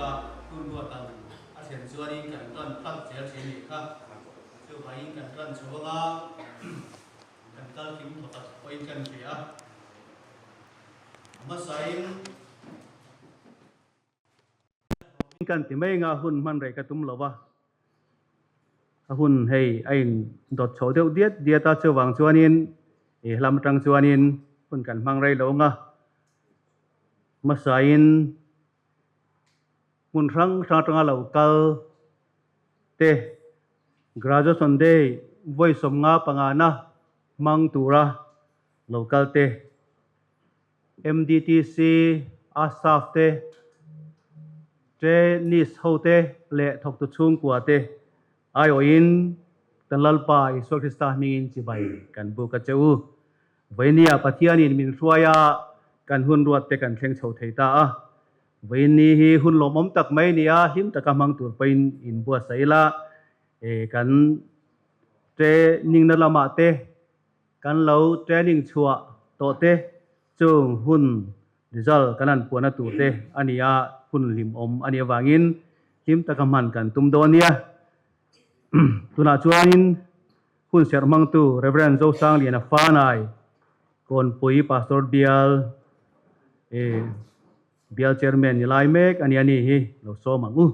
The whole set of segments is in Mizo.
bakah hun ruat ang a thlen chuanin kan tan tlat zel thin nih kha. Chuvangin kan tan chho anga kan kal kim thawkhat pawhin kan hria a. A hmasain. Kan ti mai anga hun hman rei ka tum lo va, a hun hei a in dawt chho deuh diat diat a, chuvang chuanin i hlam atang chuanin hun kan hmang rei lo anga hmasain hmun hrang hrang atanga lo kal te Graduation Day vawi 55 na hmang tura lo kal te. MDTC a staff te, trainees ho te leh thawktu chhungkua te aiawhin kan Lalpa Isua Krista hmingin chibai kan buk a che u. Vawinia Pathianin min hruai a, kan hun ruat te kan thleng chho thei ta a. Vawiinni hi hun lawmawm tak mai nia hlim taka hmang tur pawhin inbuatsaih ila, kan training na lamah te, Kan lo training chhuah tawh te chung hun result kan han puahna tur te a ni a, hun hlimawm a nih avangin hlim taka hman kan tum dawn nia. Tunah chuanin hun serh hmangtu Rev. Zosangliana Fanai, Kawnpui Pastor Bial Bial Chairman ni lai mek a ni a ni hi lo sawm ang u.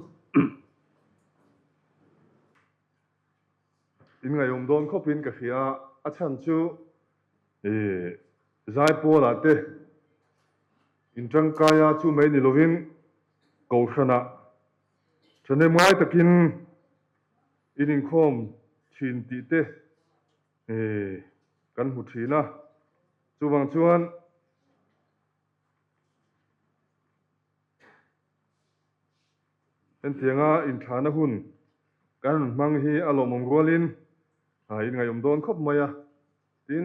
In ngaihawm dawn khawpin ka hria a, a chhan chu ih Zaipawlah te in tangkaia chu mai ni lovin Kohhranah thahnem ngai takin in inkhawm thin tih te ih kan hmu thin a, chuvang chuan Hetianga inthlahna hun kan rawn hmang hi a lawmawm rualin a inngaihawm dawn khawp mai a. Tin,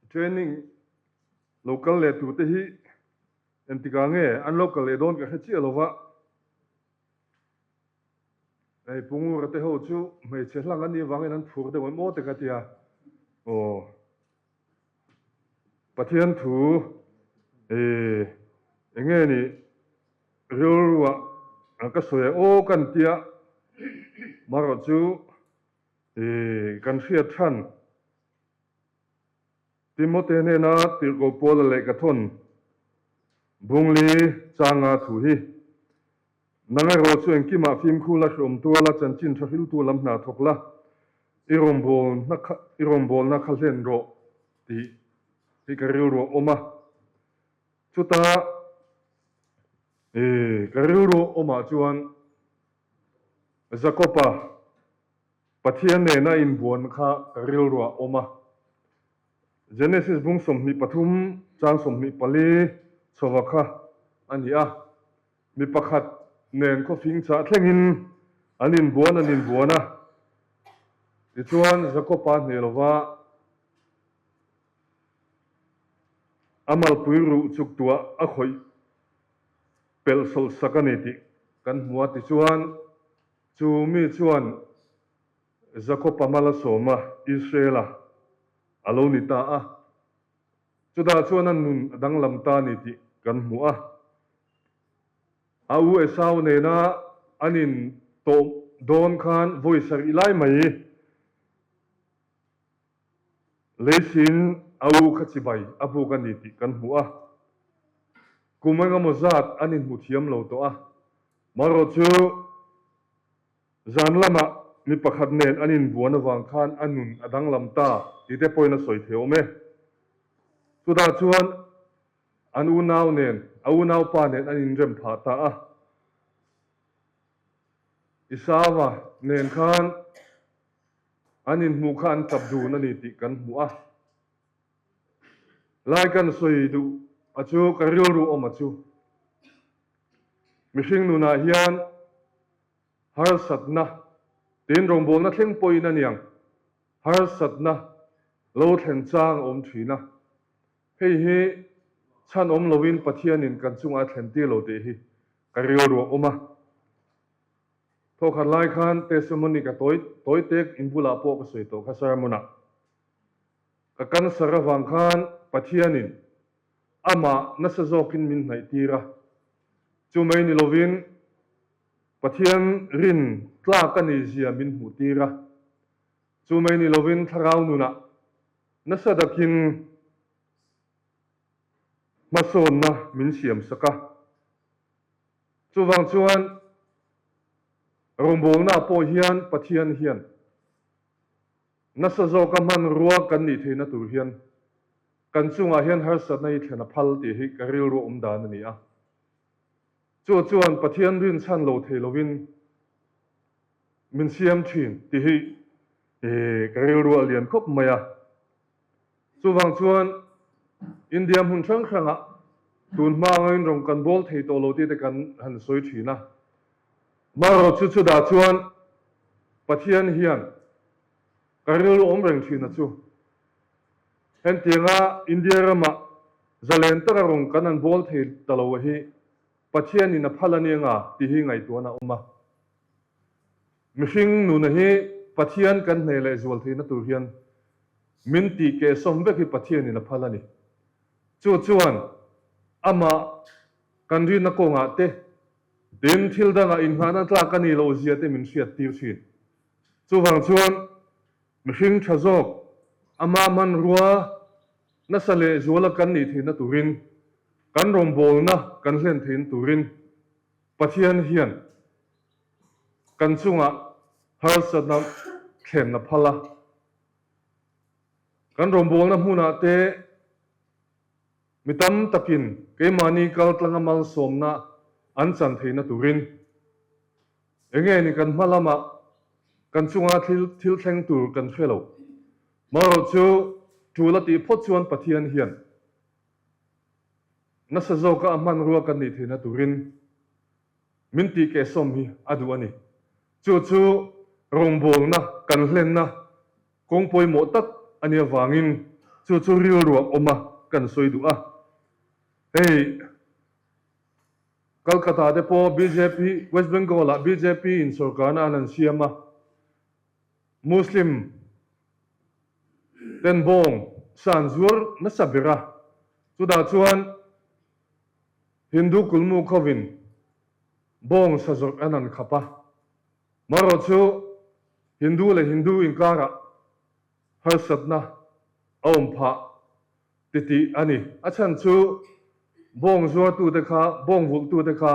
training lo kal leh turte hi engtikah nge an lo kal leh dawn ka hre chiah lo va. Hei Pungura te ho chu hmeichhe hlang an nih avangin an phur deuh em aw te ka ti a. Aw. Pathian thu ih enge nih rilruah ka sawi ang aw kan tia marawh chu ih kan hriat than Timote hnena tirhkoh Paula leh ka thawn Bungli changa thu hi Nang erawh chu engkimah fimkhur la hreawm tuala chanchin tha hriltu lam hna thawk la, i rawngbawlna kha i rawngbawlna kha hlen rawh tih hi ka rilru a awm a. Chuta i ka rilru awmah chuan Jakob-a Pathian nena inbuan kha ka rilru a awm a. Genesis bung 23 chang 24 chhova kha a ni a. Mi pakhat nen khawfing chah thlengin an inbuan an inbuan a. Tichuan, Jakob-a hneh lova a malpui ruh chuk tuah a khawih pelh sawlh sak a ni tih kan hmu a. Tichuan, chu mi chuan Jakob-a mal a sawm a, Israel-a a lo ni ta a. Chutah chuan a nun a danglam ta a ni tih kan hmu a. A u Esau nena an in tawm dawn khan vawi sarih lai mai leisin a u kha chibai a buk a ni tih kan hmu a. Kum engemaw zat an inhmu thiam lo tawh a. Marawh chu Zan lamah mi pakhat nen an inbuan avang khan a nun a danglam ta tih te pawhin a sawi thei awm e. Chutah chuan an unau nen, a unaupa nen an inrem phah ta a. Isava nen khan an inhmuh kha an tap dun a ni tih kan hmu a. Lai kan sawi duh a chu ka rilru awm a chu. Mihring nunah hian Harsatna, tin rawngbawlna thleng pawhin a niang, harsatna lo thlen chang a awm thin a. Hei hi chhan awm loin Pathianin kan chungah a thlen tir lo tih hi ka rilru a awm a. Thawkhat lai khan testimony ka tawi tawi tek in bulah pawh ka sawi tawh kha sermon-ah. Ka cancer avang khan Pathianin amah nasa zawkin min hnaih tir a. Chu mai ni lovin. Pathian rin tlak a nih zia min hmuh tir a. Chu mai ni lovin thlarau nunah nasa takin hmasawnna min siam sak a. Chuvang chuan rawngbawlnaah pawh hian Pathian hian nasa zawka hmanrua kan nih theihna tur hian kan chungah hian harsatna hi thlen a phal tih hi ka rilru awm dan a ni a. Chu chuan Pathian rinchhan lo thei lovin min siam thin tih hi ka rilru a lian khawp mai a. Chuvang chuan India hmun hrang hrangah tun hma angin rawn kan bawl thei tawh lo tih te kan han sawi thin a. Marawh chu chutah chuan Pathian hian ka rilru awm reng thin a chu. Hentianga India ramah zalen taka rawn kan han bawl thei ta lo hi Pathianin a phal a nia nga tih hi ngaihtuahna a awm a. Mihring nuna hi Pathian kan hneh leh zual theihna tur hian min tih kehsawm vek hi Pathianin a phal a ni. Chu chuan amah kan rinna kawngah te, tin thil dangah inngahna tlak a nih loh zia te min hriat tir thin. Chuvang chuan mihring tha zawk amah hmanrua nasa leh zuala kan nih theihna turin, kan rawngbawlna kan hlen theihna turin Pathian hian Kan chungah harsatna thlenna phal a, kan rawngbawlna hmunah te mi tam takin keimahni kal tlanga malsawmna an chan theihna turin enge ni kan hma lamah kan chunga thil thil thleng tur kan hre lo. Marawh chu tul a tih phawt chuan Pathian hian nasa zawka a hmanrua kan nih theihna turin Min tih kehsawm hi a duh a ni. Chu chu rawngbawlna kan hlenna kawng pawimawh tak a nih avangin chu chu rilruah awma kan sawi duh a. Hei Calcutta te pawh bjp, West Bengal ah bjp in sorkarna an han siam a, Muslim ten bawng san zuar nasa ber a, chutah chuan Hindu kulmu khovin bawng sa zawrh an han khap a, marawh chu Hindu leh Hindu inkarah harsatna a awm phah titih a ni. A chhan chu bawng zuartute kha, bawng vulhtute kha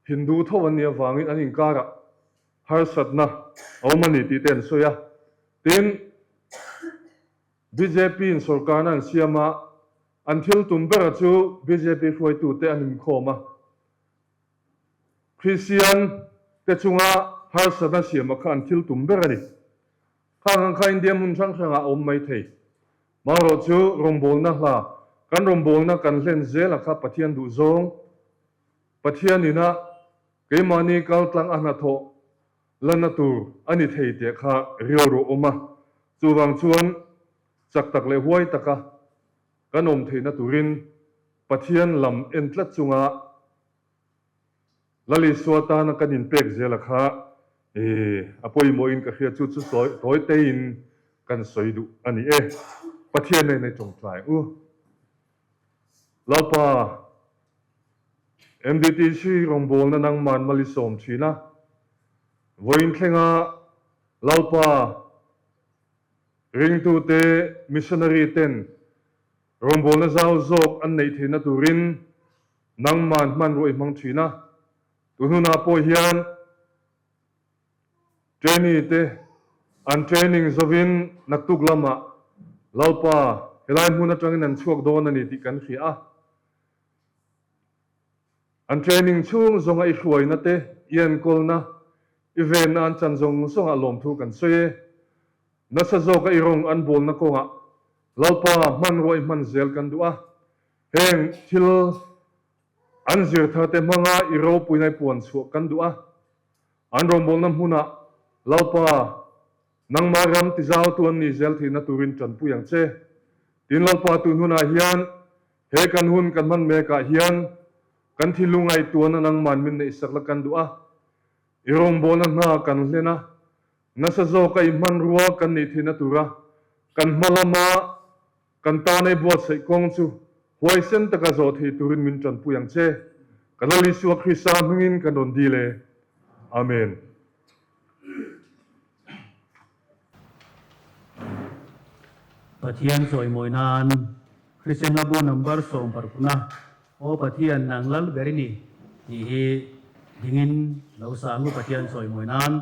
Hindu tho an nih avangin an inkarah harsatna a awm a ni tih te an sawi a. Tin, bjp in sorkarna an siam a, An thil tum bera chu bjp hruaitute an inkhawm a, Kristian te chunga harsatna siama kha an thil tum ber a ni. Khang ang kha India hmun hrang hrangah a awm mai thei. Marawh chu rawngbawlna hla, kan rawngbawlna kan hlen zela kha Pathian duhzawng, Pathian ina keimahni kaltlang a hnathawh lana tur a ni thei tih kha rilru awm a. Chuvang chuan chak tak leh huai taka kan awm theihna turin Pathian lam en tlat chunga Lal Isua tana kan inpek zela kha a pawimawhin ka hria chu chu tawi teiin kan sawi duh a ni e. Pathian nen i tawngtai u. Lalpa, MDTC rawngbawlna nangman mal i sawm thin a, vawiin thlenga Lalpa, Ringtute missionary ten rawngbawlna zau zawk an neih theihna turin nangman hmanrua i hmang thin a. Tun hunah pawh hian trainee te an training zovin naktuk lamah Lalpa helai hmun atangin an chhuak dawn a ni tih kan hria a. An training chhung zawnga i hruaina te, i enkawlna, i venna an chan zawng zawngah lawmthu kan sawi e. Nasa zawka i rawng an bawlna kawngah Lalpa hmanrua i hman zel kan duh a. Heng thil an zir thar te hmanga i ropuina i puan chhuah kan duh a. An rawngbawlna hmunah Lalpa nangmah ram tizautu an nih zel theihna turin tanpui ang che. Tin Lalpa tun hunah hian He kan hun kan hman mekah hian kan thinlung ngaihtuahna nangman min neihsak la kan duh a, i rawngbawlna hna kan hlen a, nasa zawka i hmanrua kan neih theihna tura kan hma lama kan tana i buatsaih kawng chu huaisen taka zawh thei turin min tanpui ang che. Ka Lal Isua Krista hmingin kan rawn dil e. Amen. Pathian chawimawi nan Kristian Hlabu number 16 Aw Pathian nang lal ber i ni tih hi dingin lo sa ang u Pathian chawimawi nan.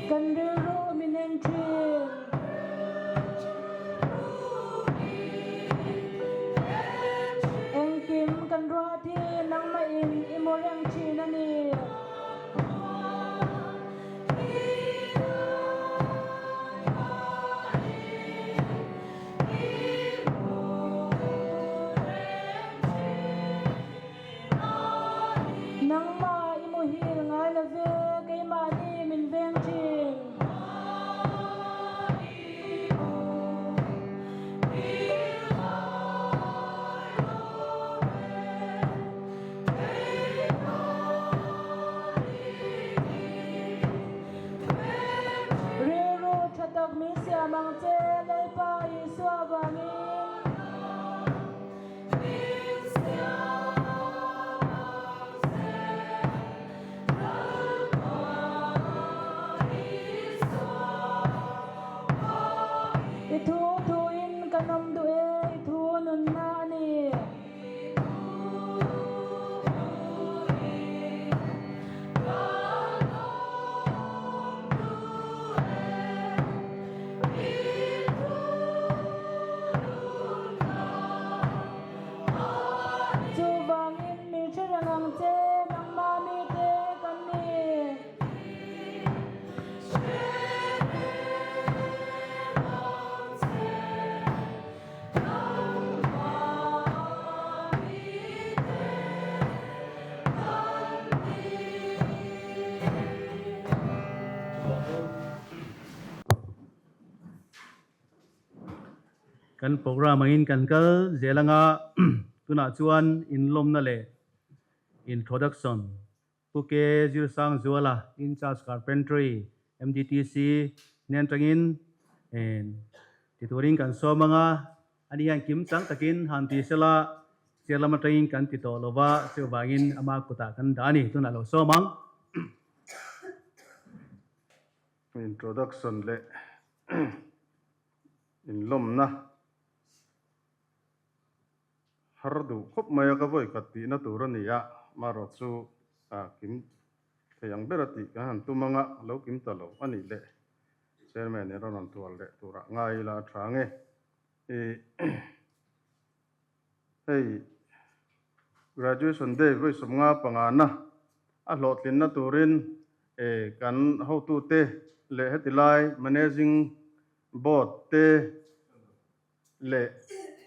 Kan rilru min en thin. Engkim kan ruat hi nangmah in i mu reng thin a ni. Nangmah i muhil ngai lo ve, keimahni min veng thin. Rilru tha tak min siam ang che, Lalpa Isua vangin. I thu thuin kan awm duh e, i thu nunna a ni. Chuvangin min hre reng ang che, nangmah mite kan ni. Kan program angin kan kal zel anga tunah chuan inlawmna leh introduction Pu K Zirsangzuala in charge carpentry MDTC hnen atangin ti turin kan sawm anga ani hian kim chang takin han ti sela chair lam atangin kan ti tawh lova chuvangin ama kutah kan dah a ni tunah lo sawm ang. Introduction leh inlawmna har duh khawp mai a, ka vawi khat tihna tur a ni a, marawh chu kim thei ang ber a tih kan han tum anga lo kim ta lo a nih leh Chairman in rawn rawn tual leh turah ngai ila a tha nge. Hei Graduation Day vawi 50 pangana a hlawhtlinna turin kan hotute leh heti lai Managing Board te leh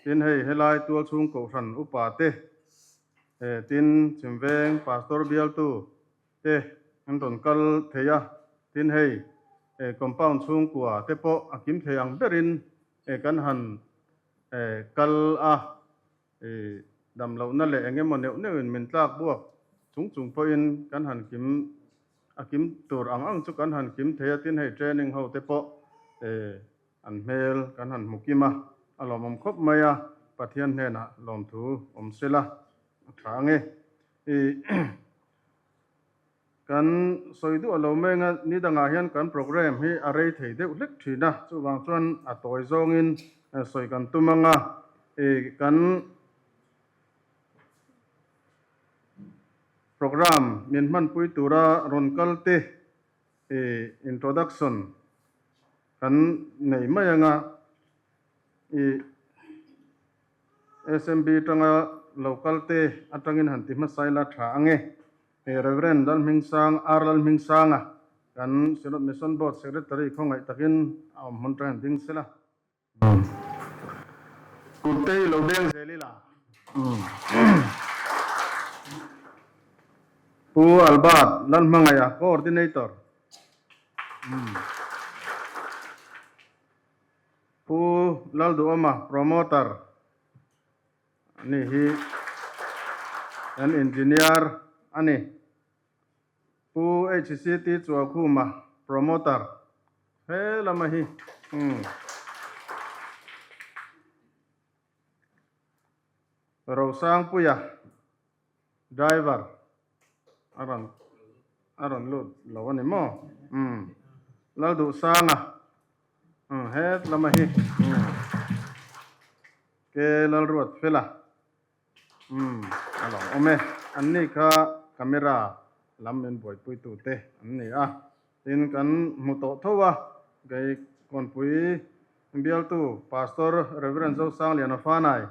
tin hei helai tualchhung kohhran upa te tin Chhimveng Pastor bialtu te an rawn kal thei a, tin hei compound chhungkua te pawh a kim thei ang berin kan han kal a, damlohna leh eng emaw neuh neuhin min tlak buak chung chung pawhin kan han kim a kim tur ang ang chu kan han kim thei a, tin hei training ho te pawh an hmel kan han hmu kim a, a lawmawm khawp mai a, Pathian hnenah lawmthu awm sela a tha ang e. Kan sawi duh a lo meng a, ni dangah hian kan programme hi a rei thei deuh hlek thin a, chuvang chuan a tawi zawngin sawi kan tum ang a, kan programme min hmanpui tura rawn kal te introduction kan nei mai ang a, SMB atanga lo kal te atangin han ti hmasa ila tha ang e. Rev. Lalhmingsang, R. Lalhmingsanga, kan Synod Mission Board Secretary khawngaih takin a awm hmun tangin ding sela. Kut te i lo beng zel ila. Pu Albert Lalhmangaih-a, Coordinator. Pu Lalduhawma, Promoter. Ani hi kan engineer a ni. Pu HCT Chuakhuma, Promoter, he lama hi. Umm. Rosangpuia, Driver, a rawn a rawn lut lo a ni maw? Umm. Lalduhsanga, umm he lama hi. Umm. Ke Lalruatfela. Umm a lo awm e. An ni kha camera lam min buaipui tu te an ni a. Tin kan hmu tawh tho a, kei Kawnpui bialtu Pastor Rev. Zosangliana Fanai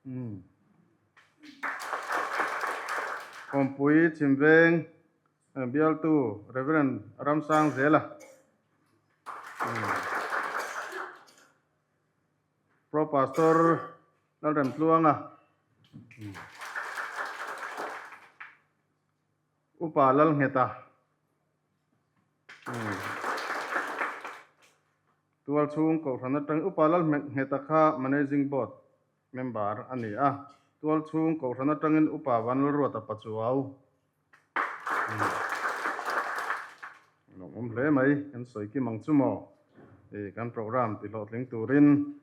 umm Kawnpui Chhimveng bialtu Rev. Ramsangzela umm Pro Pastor Lalremtluanga, Upa Lalngheta, Tualchhung Kohhran atang Upa Lalngheta kha Managing Board member a ni a, Tualchhung Kohhran atangin Upa Vanlalruata Pachuau. Lawmawm hle mai, kan sawi kim ang chu maw? Kan program ti hlawhtling turin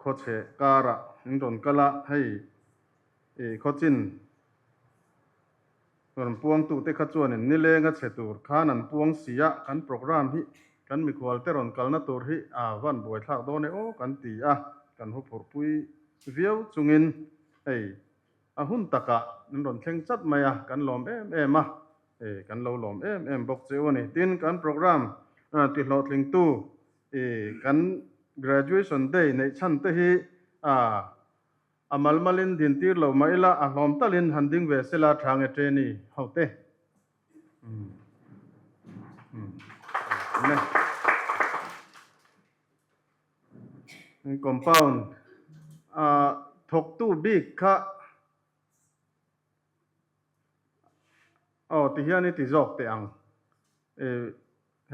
Khawchheh karah in rawn kal a, hei i khawchin rawn puangtute kha chuanin nilenga chhe tur khan an puang si a, kan program hi kan mikhualte rawn kalna tur hi a van buaithlak dawn e aw kan ti a, kan huphurhpui viau chungin hei a hun takah an rawn thleng chat mai a, kan lawm em em a, kan lo lawm em em bawk che u a ni. Tin, kan program tihlawhtlingtu I kan graduation day neih chhan te hi a a mal malin din tir lo mah ila a hlawm talin han ding ve sela tha nge trainee ho te. Compound a thawktu bik kha aw ti hian i ti zawk teh ang. I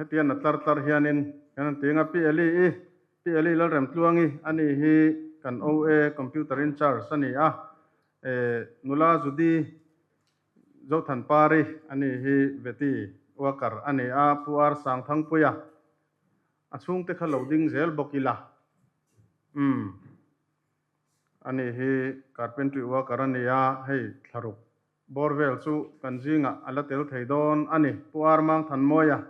hetian a tlar tlar hianin kan han ti ang a, Pi Eli i, Pi Eli Lalremtluangi a ni hi kan OA Computer in charge a ni a, e nula Judy Zothanpari a ni hi Veti worker a ni a, Pu R Sangthangpuia a chhungte kha lo ding zel bawk ila. Umm. A ni hi carpentry worker a ni a, hei thlaruk Bawr vel chu kan zingah a la tel thei dawn a ni. Pu Armang Thanmawia,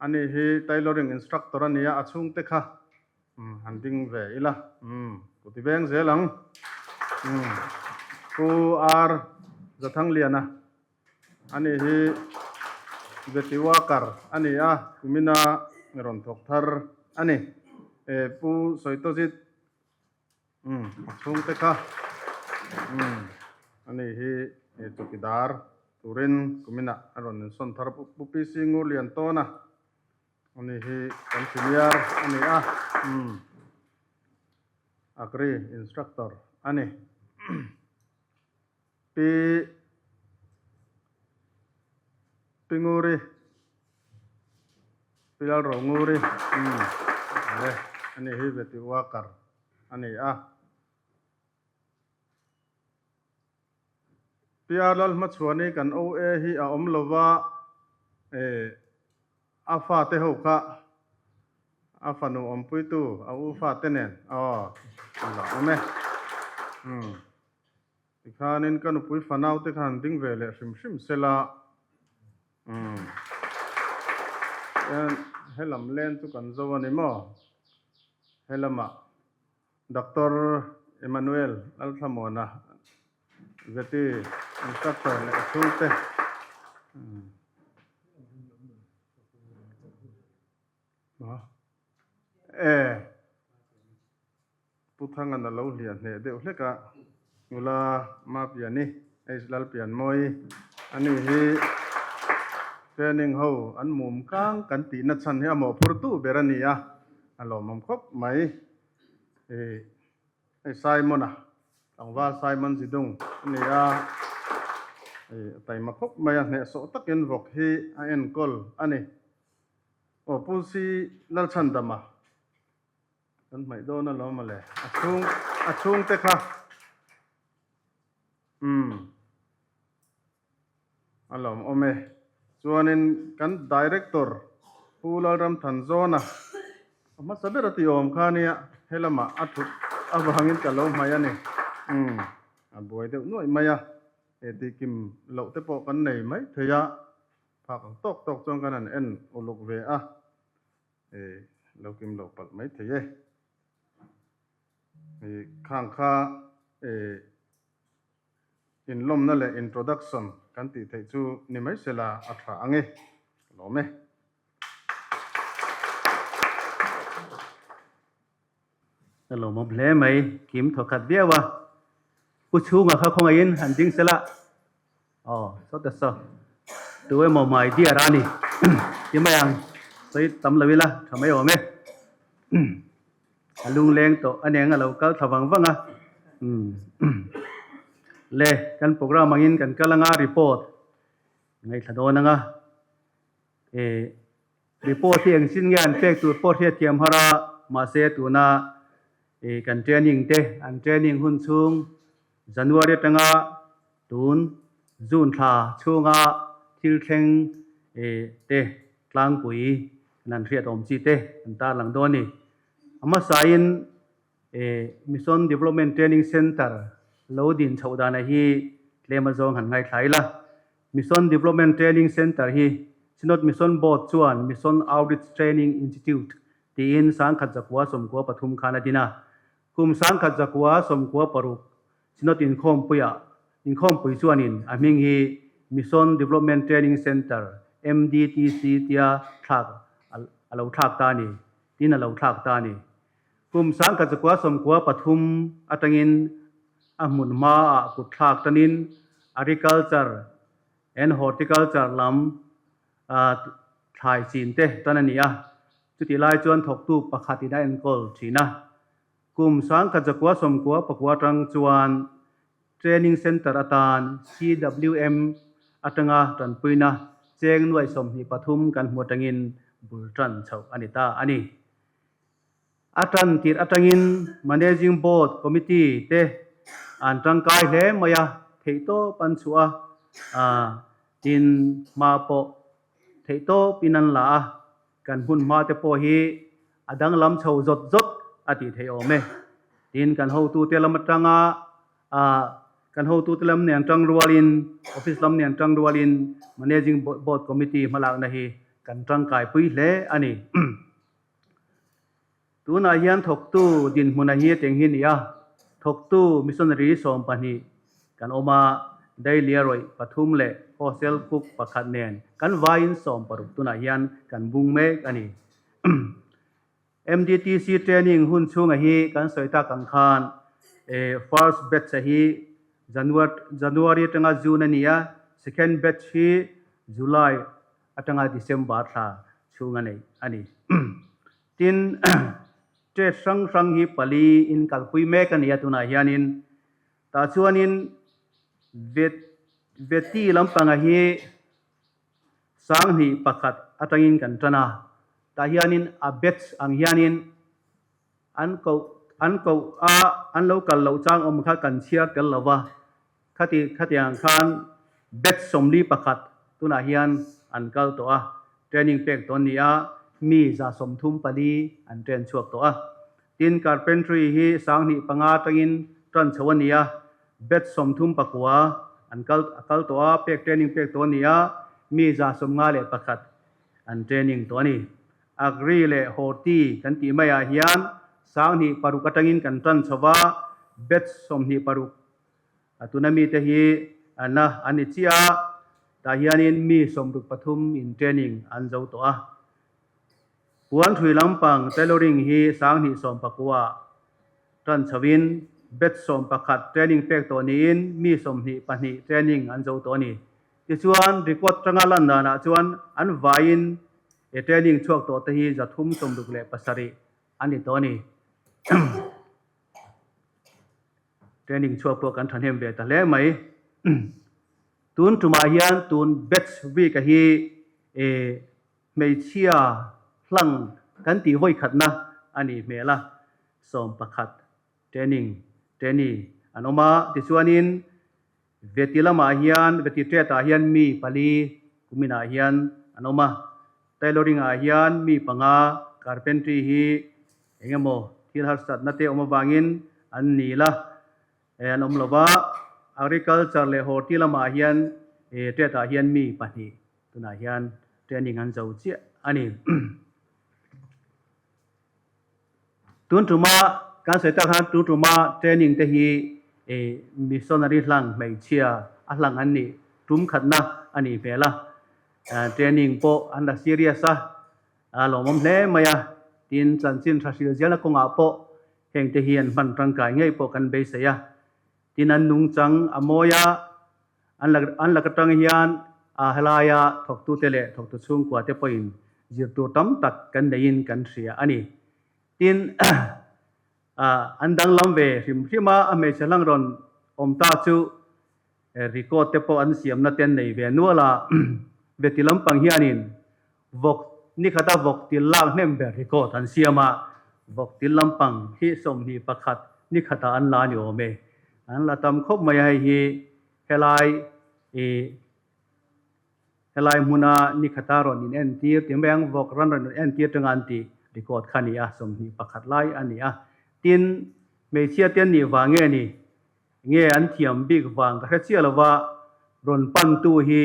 Ani hi tailoring instructor a nia, a chhungte kha han ding ve ila, ku ti veng zel ang. Pu R Zathangliana, Ani hi Veti worker a ni a, kumina rawn thawk thar a ni. Pu Sawitawzit Umm a chhungte kha umm ani hi chawkidar turin kuminah a rawn insawn thar Pu PC Ngurlian tawn a, ani hi kan senior a ni a, umm agri instructor a ni. Pi Pi Nguri Pi Lalro Nguri umm le ani hi veti worker a ni a. Pi R Lalhmachhuani kan OA hi a awm lova eh A fate ho kha a fanu awmpuitu a u fate nen aw an lo awm e. Umm tikhanin ka nupui fanau te kha han ding ve leh hrim hrim sela umm chuan helam len chu kan zo a ni maw helamah Doctor Emmanuel Lalthlamuana Zeti instructor leh a chhungte E Pu Thangan a lo hliah hneh deuh hlek a, nula Mapiani H Lalpianmawi ani hi training ho an mum kang kan tihna chhan hi a mawhphurtu ber a ni a, a lawmawm khawp mai. Hei Simon-a, tlangval Simon Zidung a ni a, hei a taima khawp mai a, hnehsawh takin vawk hi a enkawl a ni. Aw Pu Si Lalchhandama kan hmaih dawn alawm mawle, a chhung a chhungte kha umm. A lawmawm e. Chuanin kan Director Pu Lalramthanzawna a hmasa ber a ti awm kha nia, he lamah a thut avangin ka lo hmai a ni. Umm, a buai deuh nuaih mai a, he tih kim loh te pawh kan nei mai thei a, phak ang tawk tawk chuan kan han en uluk ve a, e lo kim lo palh mai thei e. Khang kha e inlawmna leh introduction kan tih theih chu ni mai sela a tha ang e. Ka lawm e. Ka lawmawm hle mai, kim thawkhat viau a. Pu chhunga kha khawngaihin han ding sela. Aw, sawta saw. Tu emaw my dear a ni. Ti mai ang, sawi tam lo ila, tha mai awm e. A lungleng tawh a neng a lo kal thla vang vang a. Le, kan program angin kan kal anga report ngaithla dawn anga. E, report hi engchin nge an pek tur pawh hriatthiam har a, mahse tuna e kan training te an training hun chhung January atanga tun June thla chhunga thil thleng e te tlangpui kan han hriat awm chi te an tarlang dawn a ni. A hmasain e Mission Development Training Centre lo din chhoh dana hi tlem azawng han ngaithla ila. Mission Development Training Centre hi Synod Mission Board chuan Mission Outreach Training Institute tiin 1993 khan a din a. Kum 1996 Synod inkhawmpuiah inkhawmpui chuanin a hming hi Mission Development Training Centre, MDTC, tia thlak a lo thlak ta a ni, tiin a lo thlak ta a ni. Kum 1993 atangin a hmun hmaah kut thlak tanin Agriculture and Horticulture lam thlai chin te tan a ni a, chutih lai chuan thawktu pakhatin a enkawl thin a. Kum 1999 atang chuan Training Centre atan CWM atanga tanpuina cheng nuaih 23 kan hmu atangin bul tan chhoh a ni ta a ni. A tan tirh atangin Managing Board Committee te an tangkai hle mai a, theihtawp an chhuah a, tin hma pawh theihtawpin an la a, kan hmun hma te pawh hi a danglam chho zawt zawt a tih theih awm e. Tin kan hotute lam atanga kan hotute lam nen tang rualin, office lam nen tang rualin Managing Board Committee hmalakna hi kan tangkaipui hle a ni. Tunah hian thawktu dinhmuna hi teng hi ni a, thawktu missionary 12 kan awm a, daily a rawih pathum leh hostel cook pakhat nen kan vaiin 60 tunah hian kan bung mek a ni. MDTC training hun chhunga hi kan sawi tak ang khan first batch a hi January atanga June a ni a, second batch hi July atanga December thla chhung a nei a ni. Tin, trade hrang hrang hi pali in kalpui mek a ni a tunah hianin tah chuanin vet veti lampanga hi 1001 atangin kan tan a, tah hianin a batch ang hianin an koh an koh a an lo kal loh chang awm kha kan chhiar tel lo va, Khati khatiang khan batch 41 tunah hian an kal tawh a, training pek tawh an ni a, mi 134 an train chhuak tawh a. Tin, carpentry hi 1005 atangin tan chho a ni a, batch 39 an kal a kal tawh a, pek training pek tawh a ni a, mi 151 an training tawh a ni. Agri leh Horti kan tih maiah hian 1006 atangin kan tan chho va, batch 26 A tuna mite hi an la an ni chiah a, tah hianin mi 63 in training an zo tawh a. Puan thui lampang tailoring hi 1019 tan chhoin batch 11 training pek tawh niin mi 22 training an zo tawh a ni. Tichuan record tanga lan danah chuan an vaiin e training chhuak tawh te hi 367 an ni tawh a ni. Training chhuak pawh kan thahnem ve ta hle mai. Tun tumah hian tun batch week a hi e hmeichhia hlang kan tih vawi khatna a nih hmel a, 11 training trainee an awm a, tichuanin. Veti lamah hian, Veti Trade-ah hian mi pali kuminah hian an awm a. Tailoring-ah hian mi panga, Carpentry hi eng emaw thil harsatna te awm avangin an nil a, an awm lo va. Agriculture leh Horti lamah hian Trade-ah hian mi pahnih tunah hian training an zo chiah a ni. Tun tuma kan sawi tak khan tun tuma training te hi missionary hlang hmeichhia a hlang an nih tum khatna a nih hmel a, training pawh an la serious a, a lawmawm hle mai a, tin chanchin tha hril zelna kawngah pawh heng te hi an hman tangkai ngei pawh kan beisei a, tin an nungchang a mawi a, An lak an lak atang hian a helaia thawktute leh thawktu chhungkuate pawhin zir tur tam tak kan neiin kan hria a ni. Tin, an danglam ve hrim hrim a, a hmeichhe hlang rawn awm ta chu record te pawh an siamna te an nei ve nual a, veti lampang hianin vawk nikhata vawk til lak hnem ber record an siam a, vawk til lampang hi 21 nikhatah an la a ni awm e. An la tam khawp mai a, hei hi helai ih helai hmuna nikhata rawn in entir ti mai ang vawk ran rawn entir tanga an tih record kha a ni a, 21 lai a ni a. Tin, hmeichhia te an nih vang nge ni? Nge an thiam bik vang ka hre chiah lova rawn pantu hi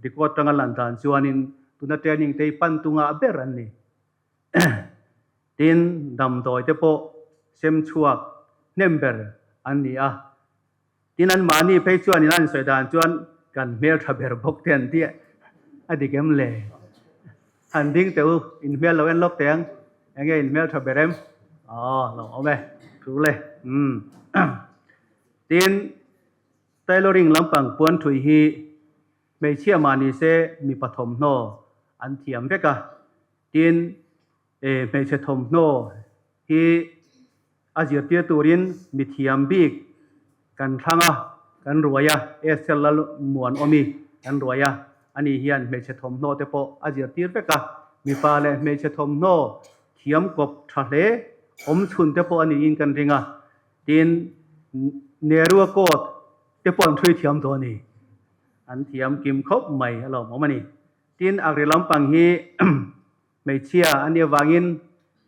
record tanga lan dan chuanin tuna training te hi pantu ngah ber an ni. Tin, damdawi te pawh sem chhuak hnem ber an ni a. Tin, anmahni phei chuanin an insawi dan chuan kan hmel tha ber bawk te an ti a dik em le? Han ding teh u, in hmel lo en lawk teh ang, enge in hmel tha ber em? Aw, lo awm e, thu le. Umm. Tin, tailoring lampang puan thui hi hmeichhia mah ni se mipa thawmhnaw an thiam vek a. Tin, hmeichhe thawmhnaw hi a zirtir turin mi thiam bik kan thlang a, kan ruai a, Esther Lalmuanawmi kan ruai a, ani hian hmeichhe thawmhnaw te pawh a zirtir vek a, mipa leh hmeichhe thawmhnaw thiam kawp tha hle awm chhun te pawh a niin kan ring a, tin Nehru-a coat te pawh an thui thiam tawh a ni, an thiam kim khawp mai a lawmawm a ni. Tin, agri lampang hi Hmeichhia a nih avangin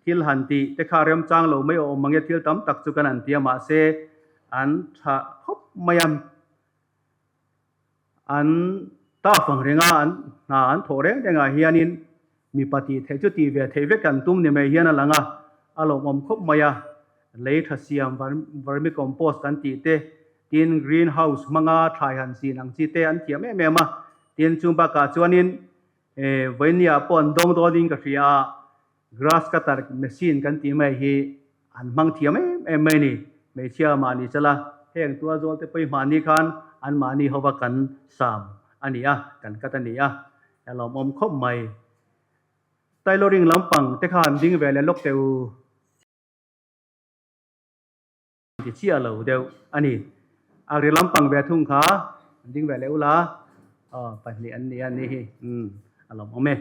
thil han tih te kha remchang lo mai awm mange thil tam tak chu kan han ti a mahse an tha khawp mai a, an taf ang reng a, an hna an thawh reng reng ah hianin mipa tih theih chu tih ve theih vek an tum ni mai hian a lang a, a lawmawm khawp mai a, lei tha siam vermicompost kan tih te tin green house hmanga thlai han chin ang chi te an thiam em em a, tin chung bakah chuanin E, vawinia pawh an dawng dawnin ka hria a, grass cutter machine kan tih mai hi an hmang thiam em em mai ni. Hmeichhia mahni chala heng tual zawl te pawh hi mahni khan an mahni hova kan sam a ni a, kan cut a ni a, a lawmawm khawp mai. Tailoring lampang te kha an ding ve leh lawk teh u. Ti chiah lo deuh a ni. A ri lampang ve thung kha an ding ve leh ula, aw pahnih an ni a ni hi, umm a lawm awm e.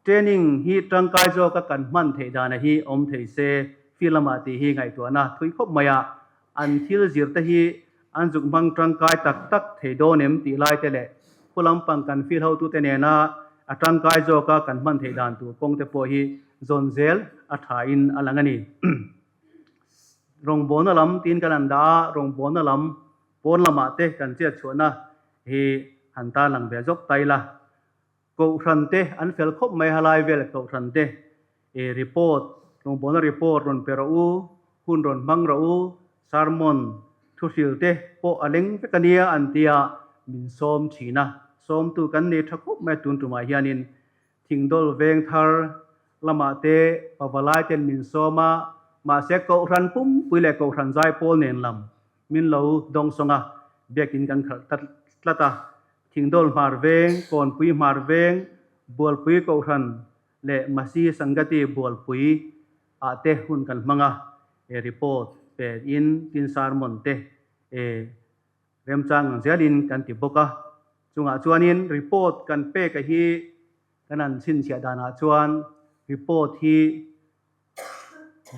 Training hi tangkai zawka kan hman theih dana hi awm thei se, field lamah tih hi ngaihtuahna thui khawp mai a, an thil zir te hi an zuk hmang tangkai tak tak thei dawn em tih lai te leh khu lampang kan field hotute nena a tangkai zawka kan hman theih dan tur kawng te pawh hi zawn zel a thain a lang a ni. Rawngbawlna lam tiin kan han dah a, rawngbawlna lam pawn lamah te kan chet chhuahna hi han tarlang ve zawk ta ila. Kohhran te an fel khawp mai halai vel kohhran te i report, rawngbawlna report rawn pe rawh u, hun rawn hmang rawh u, sermon thuhril te pawh a leng vek a nia an tia min sawm thin a, sawmtu kan nei tha khawp mai tun tumah hianin Thingdawl veng thar lamah te pavalai ten min sawm a, mahse Kohhran pumpui leh Kohhran zaipawl nen lam min lo dawngsawng a, biakin kan khalh tlat tlat a. Thingdawl hmar veng, Kawnpui hmar veng, Bualpui Kohhran leh Masi Sangati Bualpui ah te hun kan hmang a, e report pe in tin sermon te e Remchang ang zelin kan ti bawk a, chungah chuanin report kan pek a hi kan han chhinchhiah danah chuan report hi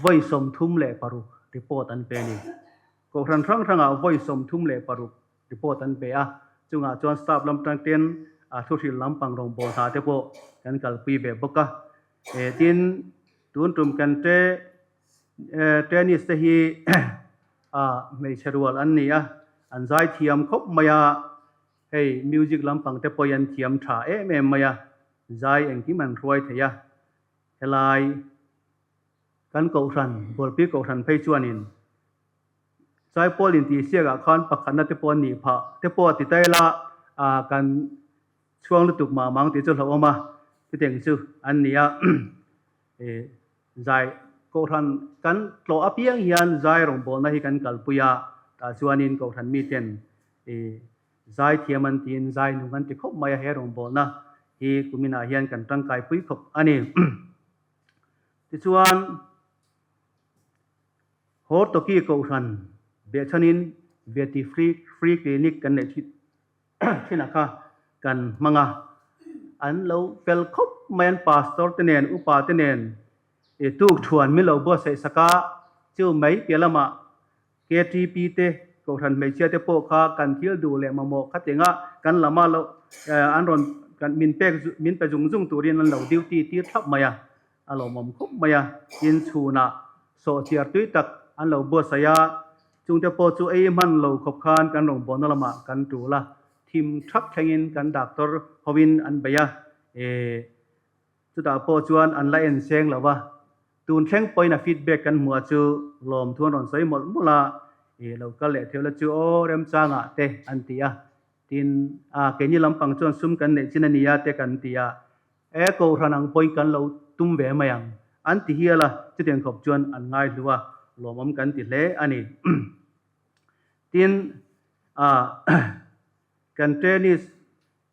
vawi 36 report an pe a ni. Kohhran hrang hrangah vawi 36. report an pe a, chungah chuan staff lam tang ten thuhril lampang rawngbâwl hna te pawh kan kalpui ve bawk a. Tin, tun tum kan te tennis te hi hmeichhe rual an ni a, an zai thiam khawp mai a, hei music lampang te pawhin an thiam tha em em mai a, zai engkim an hruai thei a, helai kan kohhran, Bualpui kohhran phei chuanin Saipawl intihsiakah khan pakhatna te pawh an nih phah te pawh a ti ta ila, kan chhuang lutuk mah mang tih chu hlauhawm a, chutiang chu an ni a. Zai kohhran kan tlawh apiang hian zai rawngbawlna hi kan kalpui a, tah chuanin kohhran miten zai thiam an tiin zai nung an ti khawp mai a, he rawngbawlna hi kuminah hian kan tangkaipui khawp a ni. Tichuan. Hortoki Kohhran behchhanin Veti Free Free Clinic kan neih thin a kha kan hmang a, an lo fel khawp mai an pastor te nen upa te nen i tuk thuan min lo buatsaih sak a, chu mai piah lamah KTP te Kohhran hmeichhia te pawh kha kan thil duh leh mamawh kha tinga kan lama lo an rawn kan min pek min pe zung zung turin an lo duty tir thlap mai a. A lawmawm khawp mai a, tin chhunah sawhchiar tui tak an lo buatsaih a, chungte pawh chu ei hman lo khawp khan kan rawngbawlna lamah kan tul a, thim thap thlengin kan doctor hovin an bei a, e chutah pawh chuan an la en seng lo va, tun thleng pawhin a feedback kan hmuh a chu lawmthu an rawn sawi mawlh mawlh a, e lo kal leh theuh la chu aw remchangah te an ti a, tin a keini lampang chuan sum kan neih chin a nia te kan ti a, E Kohhran ang pawhin kan lo tum ve mai ang, an ti hial a, chutiang khawp chuan an ngai hlu a, lawmawm kan ti hle a ni. Tin, kan trainees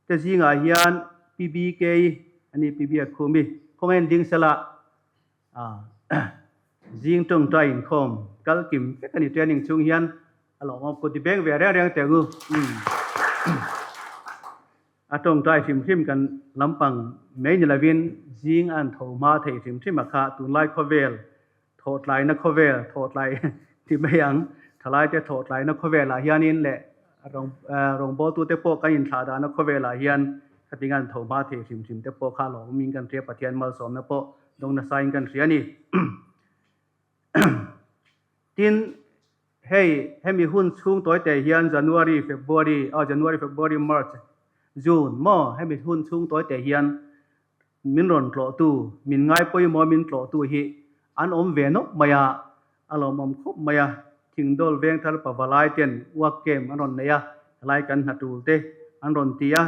te zingah hian PBK a ni, PB a khum i, khawngaih in ding sela, zing tawngtai inkhawm kal kim vek a ni training chhung hian a lawmawm kut ti beng ve reng reng teh ang u. A tawngtai hrim hrim kan lampang mai ni lovin zing an tho hma thei hrim hrim a kha tunlai khawvel thawhtlaina khawvel thawhtlai ti mai ang thalaite thawhtlaina khawvelah hianin leh rawngbawltute pawh kan inthlah dahna khawvelah hian khating an tho hma thei hrim hrim te pawh kha lawmawmin kan hria Pathian malsawmna pawh dawng nasain kan hria a ni. Tin, Hei, hemi hun chhung tawite hian January, February, aw January, February, March, June maw hemi hun chhung tawite hian min rawn tlawhtu, min ngai pawimawh min tlawhtu hi an awm ve nawk mai a, a lawmawm khawp mai a, Thingdawl Vengthar Pavalai ten work camp an rawn nei a, helai kan hna tul te an rawn ti a,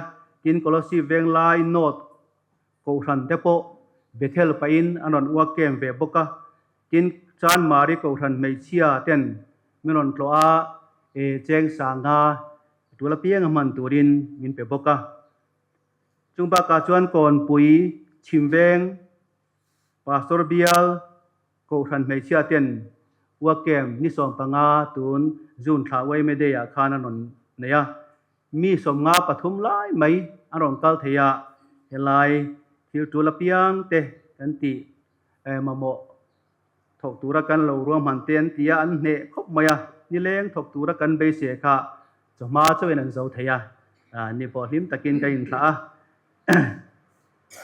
tin Kolasib Venglai North Kohhran te pawh Bethel pahin an rawn work camp ve bawk a, Tin, Chanmari Kohhran hmeichhia ten min rawn tlawh a, e cheng sanga tul apiang a hman turin min pe bawk a. Chung bakah chuan Kawnpui, Chhimveng, Pastor Bial, Kohhran hmeichhia ten work camp ni 15 tun June thla Uaime Day ah khan an rawn nei a. Mi 53 lai mai an rawn kal thei a, helai thil tul apiang te kan tih mamawh thawk tura kan lo ruahman te an ti a, an hneh khawp mai a, nileng thawk tura kan beisei kha chawhma chauhin an zo thei a, ni pawh hlim takin kan inthlah a.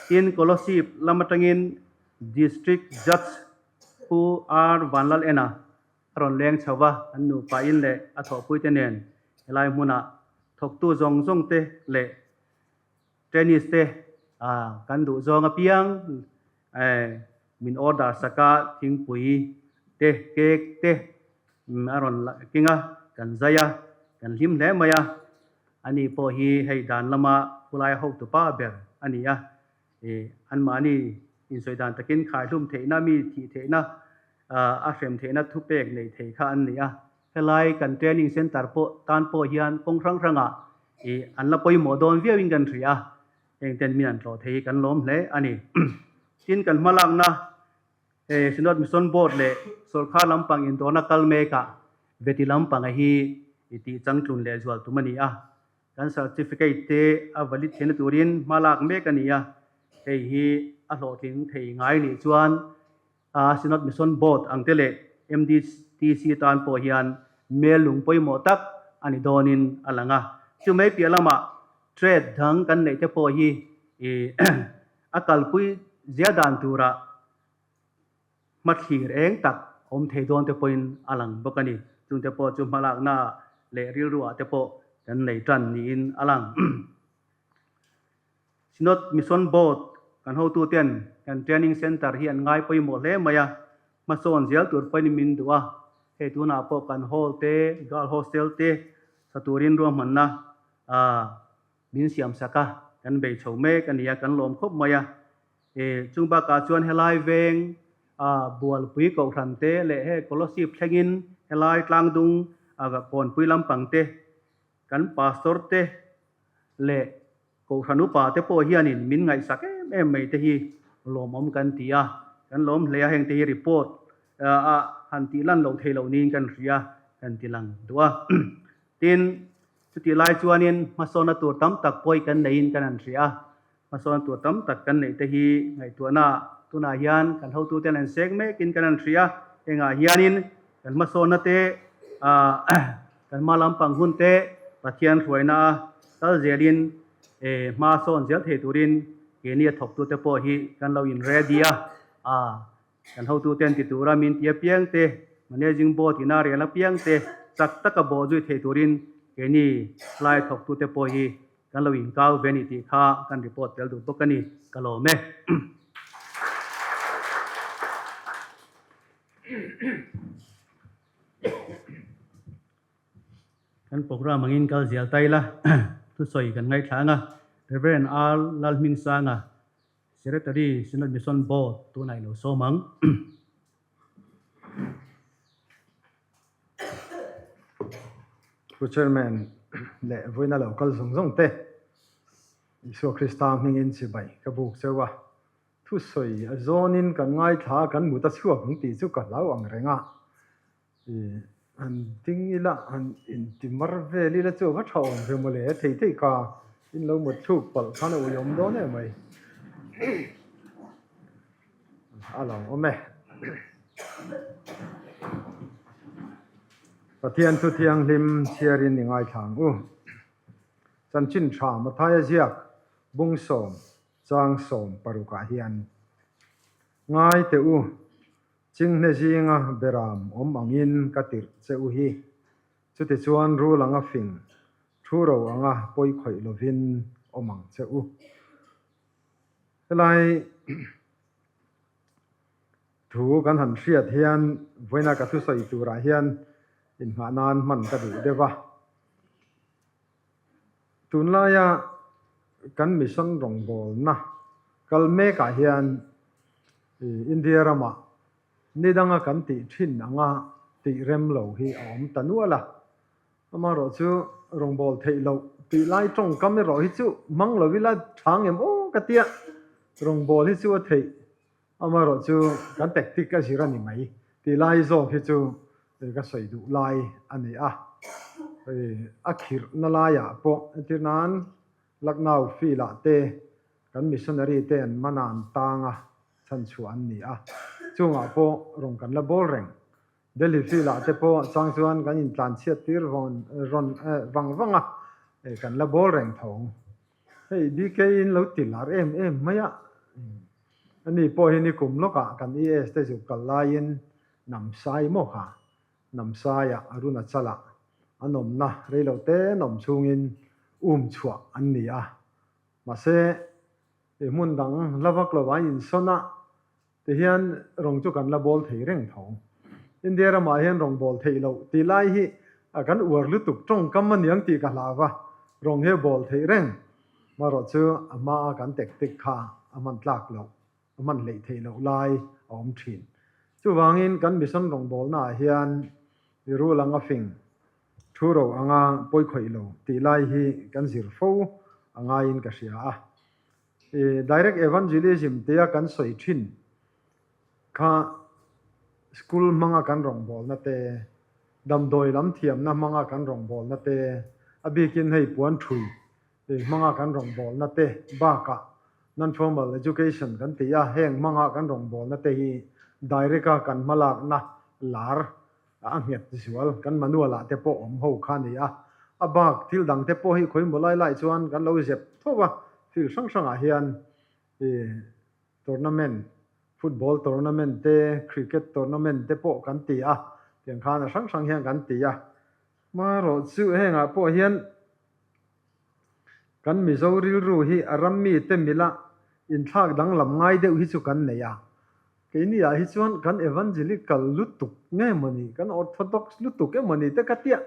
Tin, Kolasib lam atangin District Judge Pu R Vanlalena a rawn leng chho va, an nupa in leh a thawhpuite nen helai hmuna thawktu zawng zawng te leh Tennis te kan duh zawng apiang min order sak a, thingpui te, cake te a rawn keng a, kan zai a, kan hlim hle mai a. Ani pawh hi hei dan lama khulai hotu pa ber a ni a, anmahni insawi dan takin khaihlum theihna, mi thih theihna, a hrem theihna thupek neih thei kha an ni a. Helai kan training centre pawh tan pawh hian kawng hrang hrangah ih an la pawimawh dawn viauin kan hria a, heng ten min an tlawh thei hi kan lawm hle a ni. Tin kan hmalakna he Synod Mission Board leh sawrkar lampang indawrna kal mekah veti lampanga hi i tih changtlun leh zual tum a ni a, kan certificate te a valid theihna turin hmalak mek a ni a, hei hi a hlawhtling thei ngai nih chuan A Synod Mission Board ang te leh MDTC tan pawh hian mel lung pawimawh tak a ni dawnin a lang a. Chumai piah lamah trade dang kan neih te pawh hi a kalpui zia dan turah hmathlir eng tak awm thei dawn te pawhin a lang bawk a ni. Chungte pawh chu hmalakna leh rilruah te pawh kan nei tan niin a lang. Synod Mission Board kan hotuten kan Training Centre hi an ngai pawimawh hle mai a, hmasawn zel tur pawhin min duh a, hei tunah pawh kan hall te, girl hostel te sa turin ruahmanna min siam sak a, kan bei chho mek a ni a, kan lawm khawp mai a. Chung bakah chuan helai veng Bualpui Kohhran te leh hei Kolasib thlengin helai tlangdung Kawnpui lampang te kan Pastor te leh Kohhran upa te pawh hianin min ngaihsak em em mai te hi lawmawm kan ti a, kan lawm hle a, heng te hi report a han tih lan loh theih loh niin kan hria kan ti lang duh a. Tin, chutih lai chuanin hmasawnna tur tam tak pawi kan neiin kan han hria a, hmasawnna tur tam tak kan neih te hi ngaihtuahna tunah hian kan hotuten an sek mekin kan han hria, hengah hianin kan hmasawnna te kan hma lampang hun te Pathian hruaina a kal zelin hma sawn zel thei turin keini a thawktute pawh hi kan lo in ready a, kan hotuten ti tura min ti apiang te, Managing Board ina rel apiang te chak taka bawh zui thei turin keini hlai thawktute pawh hi kan lo inkau ve a ni tih kha kan report tel duh bawk a ni, ka lawm e. Kan program angin kal zial ta ila, thusawi kan ngaithla ang a, Rev. R. Lalhmingsanga, Secretary, Synod Mission Board tunah i lo sawm ang. Pu Chairman leh vawiina lo kal zawng zawng te, Isua Krista hmingin chibai ka buk cheu a. Thusawi a zawnin kan ngaithla a, kan mut a chhuak ang tih chu ka hlau ang reng a. I han ding ila, han inti mar vel ila chu a va tha awm ve mawle, thei thei ka in lo mut thluk palh khan a uiawm dawn em mai. A lo awm e. Pathian thu thianghlim chhiarin i ngaithla ang u. Chanchin tha Mathaia ziak bungsawm chang 16 ah hian, Ngai teh u, chinghne zinga beram awm angin ka tirh che u hi, chutichuan rul anga fing, thu ro anga pawi khawih lovin awm ang che u. Helai thu kan han hriat hian vawiina ka thusawi turah hian inngah nan hman ka duh deuh a. Tunlaia kan mission rawngbawlna kal mekah hian India ramah ni danga kan tih thin anga tih rem lo hi a awm ta nual a. Amaherawh chu rawngbâwl theih loh tih lai tawngkam erawh hi chu hmang lo ila tha ngem aw ka tia, rawngbâwl hi chu a theih. Amaherawh chu kan tactic a zir a ni mai tih lai zawk hi chu ka sawi duh lai a ni a. A khirhna laiah pawh entir nan Lucknow field ah te kan missionary te an man a an tang a chhanchhuah an ni a, chungah pawh rawn kan la bawl reng. Delhi field ah te pawh chang chuan kan intlanchhiat tir rawn vang vang a, kan la bawl reng tho. Hei BK in lo ti lar em em mai a, ani pawh hi nikum lawkah kan ES te zuk kal laiin Namsai maw kha, Namsaiah Arunachalah an awmna reilote an awm chhungin um chhuah an ni a. Mahse, hmun dang la vak lovah an insawn a, tihian rawng chu kan la bawl thei reng tho. India ramah hian rawng bawl theih loh tih lai hi kan uar lutuk tawngkam a niang tih ka hlau va, rawng hi a bawl theih reng. Marawh chu a hmaa kan tactic kha a hman tlak loh. a hman hleih theih loh lai a awm thin. Chuvangin kan mission rawngbawlnaah hian i rul anga fing, thu ro anga pawi khawih lo tih lai hi kan zir fo a ngaiin ka hria a. I direct evangelism tia kan sawi thin kha school hmanga kan rawngbawlna te, damdawi lam thiamna hmanga kan rawngbawlna te, a bikin hei puan thui Hei hmanga kan rawngbawlna te bakah non-formal education kan ti a, heng hmanga kan rawngbawlna te hi direct a kan hmalakna lar a nghet zual kan manual ah te pawh awm ho kha a ni a. A bak thil dang te pawh hi khawimaw lai lai chuan kan lo zep tho a, field hrang hrangah hian tournament, football tournament te, cricket tournament te pawh kan ti a, tiang khan a hrang hrang hian kan ti a. Hmarawh chu hengah pawh hian kan Mizo rilru hi a ram mite mila inthlak danglam ngai deuh hi chu kan nei a. Keini ah hi chuan kan evangelical lutuk nge mawni, kan orthodox lutuk emawni te ka tia.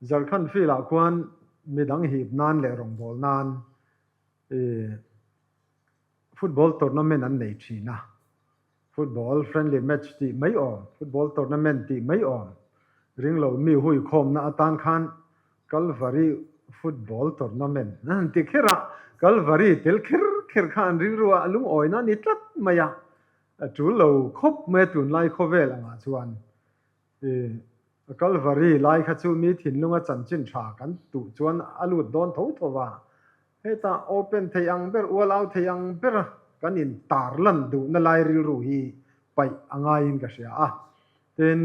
Jharkhand field ah khuan midang hip nan leh rawngbâwl nan football tournament an nei thin a. Football friendly match tih mai awm, football tournament tih mai awm. Ringlo mi hui khawmna atan khan Kalvari football tournament an ti kher a, Kalvari tel kher kher kha an rilru a, a lungawina a ni tlat mai a, a tul lo khawp mai a tunlai khawvel angah chuan. Kalvari lai kha chu mi thinlunga chanchin tha kan tuh chuan a lut dawn tho tho va, hetah open thei ang ber, ual au thei ang bera kan in tar lan duhna lai rilru hi paih a ngaiin ka hria a. Tin,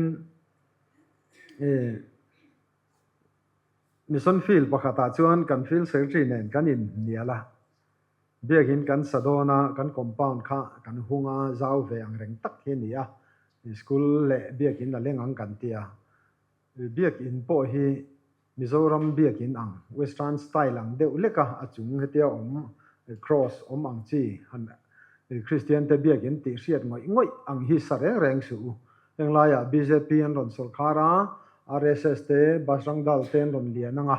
Mission field pakhatah chuan kan field secretary nen kan in hnial a, Biakin kan sa dawn a, kan compound kha kan hung a, zau ve ang reng tak hi a ni a, school leh biakin a leng ang kan ti a. Biakin pawh hi Mizoram biakin ang, western style ang deuh lek a, a chung hetia awm cross awm ang chi han Kristian te biakin tih hriat ngawih ngawih ang hi sa reng reng suh u. Heng laiah bjp an rawn sawrkhar a, RSS te, Bajrang Dal te an rawn lian ang a,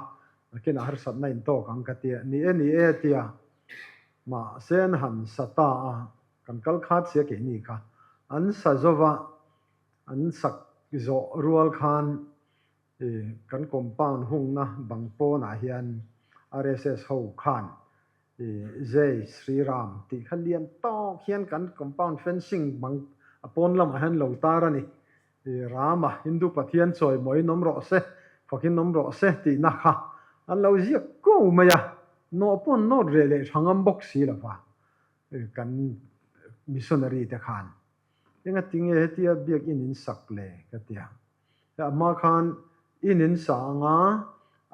Nakinah harsatna in tawk ang ka ti a, ni e ni e tia mahse an han sa ta a, kan kal khat sia keini kha an sa zova an sak zawh rual khan kan compound hungna bang pawnah hian RSS ho khan Jai Shri Ram tih kha lian tawk hian kan compound fencing bang a pawn lamah hian lo tar a ni. Rama, Hindu Pathian chawimawiin awm rawh se, fakin awm rawh se tihna kha an lo ziak ko mai a, nawh pawn nawt reh leh tha ngam bawk si lo va, kan missionary te khan engatinge hetia biakin in sak le ka ti a. Hei a hma khan in in sa ang a,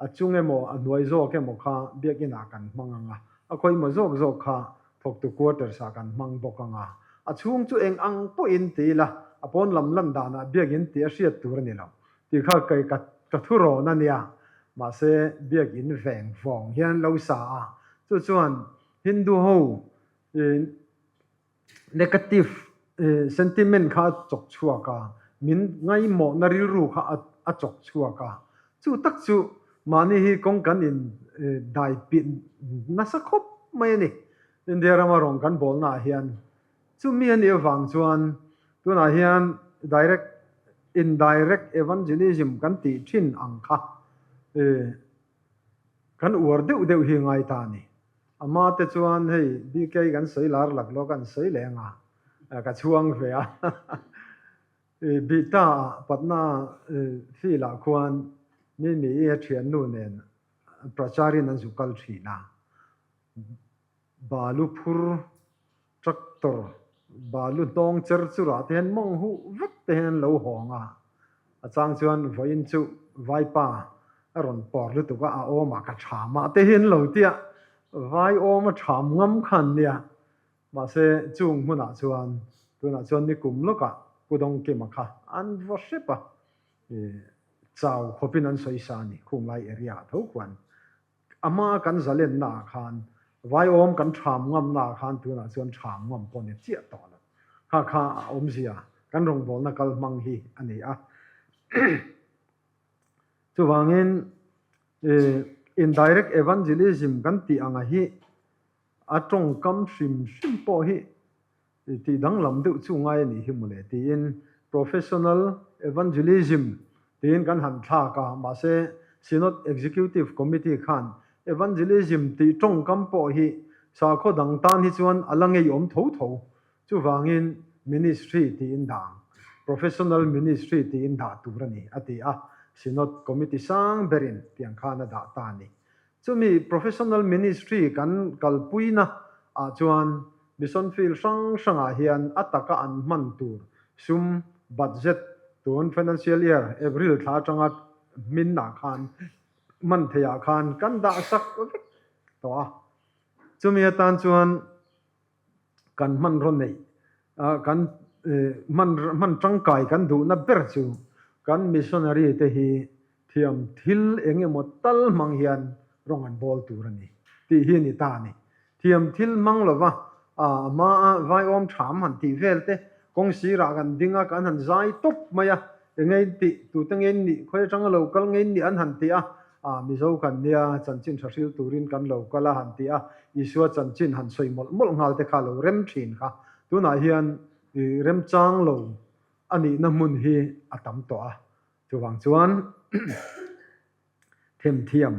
a chung emaw a hnuai zawk emaw kha biakin ah kan hmang ang a, a khawihmaw zawk zawk kha thawktu quarters ah kan hmang bawk ang a, a chhung chu eng ang pawhin ti ila a pawn lam lan danah biakin tih a hriat tur a ni lo tih kha kei ka ka thu rawn a nia, mahse biakin veng vawng hian lo sa a, chu chuan Hindu ho Negative sentiment kha a chawk chhuak a, min ngaihmawhna rilru kha a chawk chhuak a. Chu tak chu mahni hi kawng kan in dai pin nasa khawp mai a ni. India rama rawn kan bawlna ah hian chumi a nih avang chuan tunah hian direct indirect evangelism kan tih thin ang kha Kan uar deuh deuh hi ngai ta a ni. A hma te chuan hei BK kan sawi lar lak lo kan sawi leh anga ka chhuang ve a. Bihta ah Patna field ah khuan Mimi i a thiannu nen pracharin an zu kal thin a. Balu phur Tractor balu hnawng cher churah te hian mawng huh vek te hian an lo hawng a, a chang chuan vawiin chu vaipa a rawn pawr lutuk a, a awmah ka tham ah te hi an lo ti a, vai awm a tham ngam kha an nia, mahse chung hmunah chuan tunah chuan nikum lawkah Pu Dawngkima kha an va hrep a, chau khawpin an sawi sa a ni khunglai area ah tho khuan. A hma kan zalenna ah khan vaiawm kan ṭham ngamna ah khan tunah chuan ṭham ngam pawh ni chiah tawh lo. Kha kha a awmzia kan rawngbawlna kal hmang hi a ni a. Chuvangin indirect evangelism kan tih anga hi a tawngkam hrim hrim pawh hi Tih danglam deuh chu ngai a nih hi mawle tiin Professional Evangelism tiin kan han thlak a, mahse Synod Executive Committee khan Evangelism tih tawngkam pawh hi sakhaw dang tan hi chuan a la ngeiawm tho tho, chuvangin Ministry tiin dah ang, Professional Ministry tiin dah tur a ni a ti a, Synod Committee sang berin tiang khan a dah ta a ni. Chumi Professional Ministry kan kalpuina ah chuan Mission field hrang hrangah hian a taka an hman tur sum, budget, tun financial year April thla atanga hminah khan hman theihah khan kan dah sak vek tawh a. Chumi atan chuan kan hmanraw neih kan hman hman tangkai kan duhna ber chu kan missionary te hi thiam thil eng emaw tal hmang hian rawng an bawl tur a ni tih hi a ni ta a ni. Thiam thil hmang lova a hmaa vaiawm tham han tih vel te kawng sirah kan ding a, kan han zai tawp mai a, eng nge in tih, tute nge in nih, khawi atanga lo kal nge in nih an han ti a, ah Mizo kan nia, chanchin tha hril turin kan lo kal a han ti a, Isua chanchin han sawi mawlh mawlh nghal te kha lo rem thin kha. Tunah hian remchang lo a nihna hmun hi a tam tawh a, chuvang chuan Themthiam,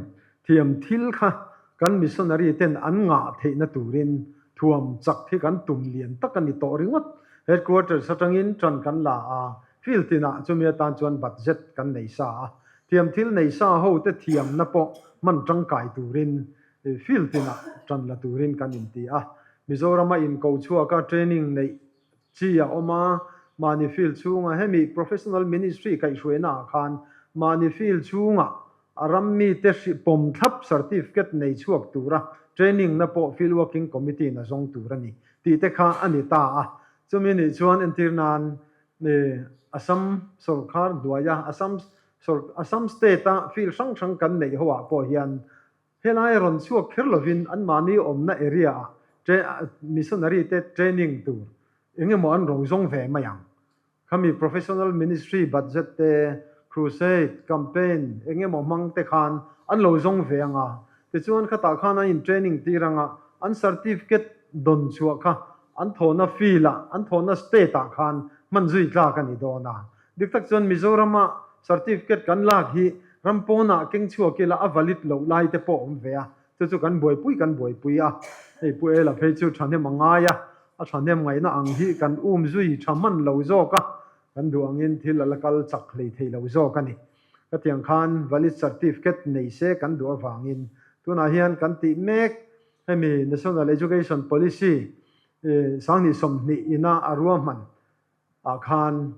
thiam thil kha kan missionary ten an ngah theihna turin thuam chak hi kan tum lian tak a ni tawh ringawt. Headquarters atangin tan kan la a, field tinah chumi atan chuan budget kan nei sa a. Thiam thil nei sa ho te thiamna pawh hman tangkai turin field tinah tan la turin kan inti a. Mizorama inko chhuaka training neih Chi a awm a, mahni field chhunga hemi professional ministry kaihhruaina ah khan mahni field chhunga a ram mite hri pawm thlap certificate nei chhuak tura training na pawh field working committee in a zawng tur a ni tih te kha a ni ta a. Chumi nih chuan entir nan Assam sorkar hnuaia Assam Assam state a field hrang hrang kan neih ho ah pawh hian Helai rawn chhuak kher lovin anmahni awmna area-ah missionary te training tur eng emaw an rawn zawng ve mai ang. Khami professional ministry budget te, crusade, campaign eng emaw hmang te khan an lo zawng ve ang a. Tichuan khatah khan an in training tir ang a, an certificate dawn chhuah kha an thawhna field-ah, an thawhna state-ah khan hman zui tlak a ni dawn a. Dik tak chuan Mizorama certificate kan lak hi ram pawnah keng chhuak ila a valid loh lai te pawh a awm ve a, chu chu kan buaipui kan buaipui a. Hei Pu Ela phei chu thahnem a ngai a, a thahnem ngaihna ang hi kan um zui tha hman lo zawk a, kan duh angin thil a la kal chak hlei thei lo zawk a ni. Ka tiang khan valid certificate nei se kan duh avangin tunah hian kan tih mek hemi National Education Policy 2020 ina a ruahman ah khan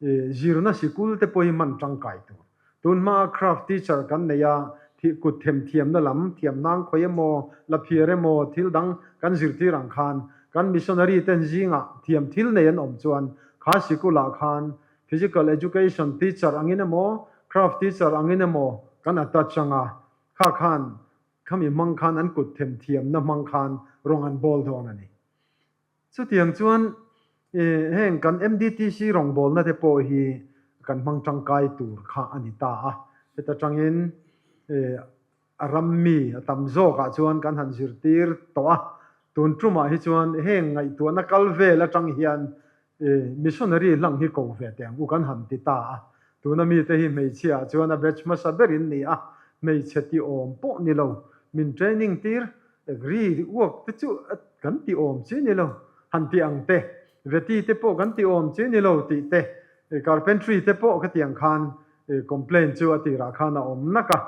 zirna sikul te pawh hi hman tangkai tur. Tun hmaa craft teacher kan nei a, thih kut themthiamna lam thiamnang khawi emaw, laphiar emaw thil dang kan zirtir ang khan kan missionary ten zingah thiam thil nei an awm chuan kha sikulah khan physical education teacher angin emaw, craft teacher angin emaw kan attach anga kha khan khami hmang khan an kut themthiamna hmang khan rawng an bawl dawn a ni. Chutiang chuan heng kan MDTC rawngbawlna te pawh hi kan hmang tangkai tur kha a ni ta a. Heta tangin a ram mi a tam zawkah chuan kan han zirtir tawh a. Tun tumah hi chuan heng ngaihtuahna kal vel atang hian missionary hlang hi ko ve teh ang u kan han ti ta a. Tuna mite hi hmeichhia ah chuan a batch hmasa berin ni a, hmeichhe ti awm pawh ni lo, min training tir Ri uak te chu kan ti awm chi ni lo, han ti ang te, veti te pawh kan ti awm chi ni lo tih te, carpentry te pawh ka ti ang khan complaint chu a tirah khan a awm nak a,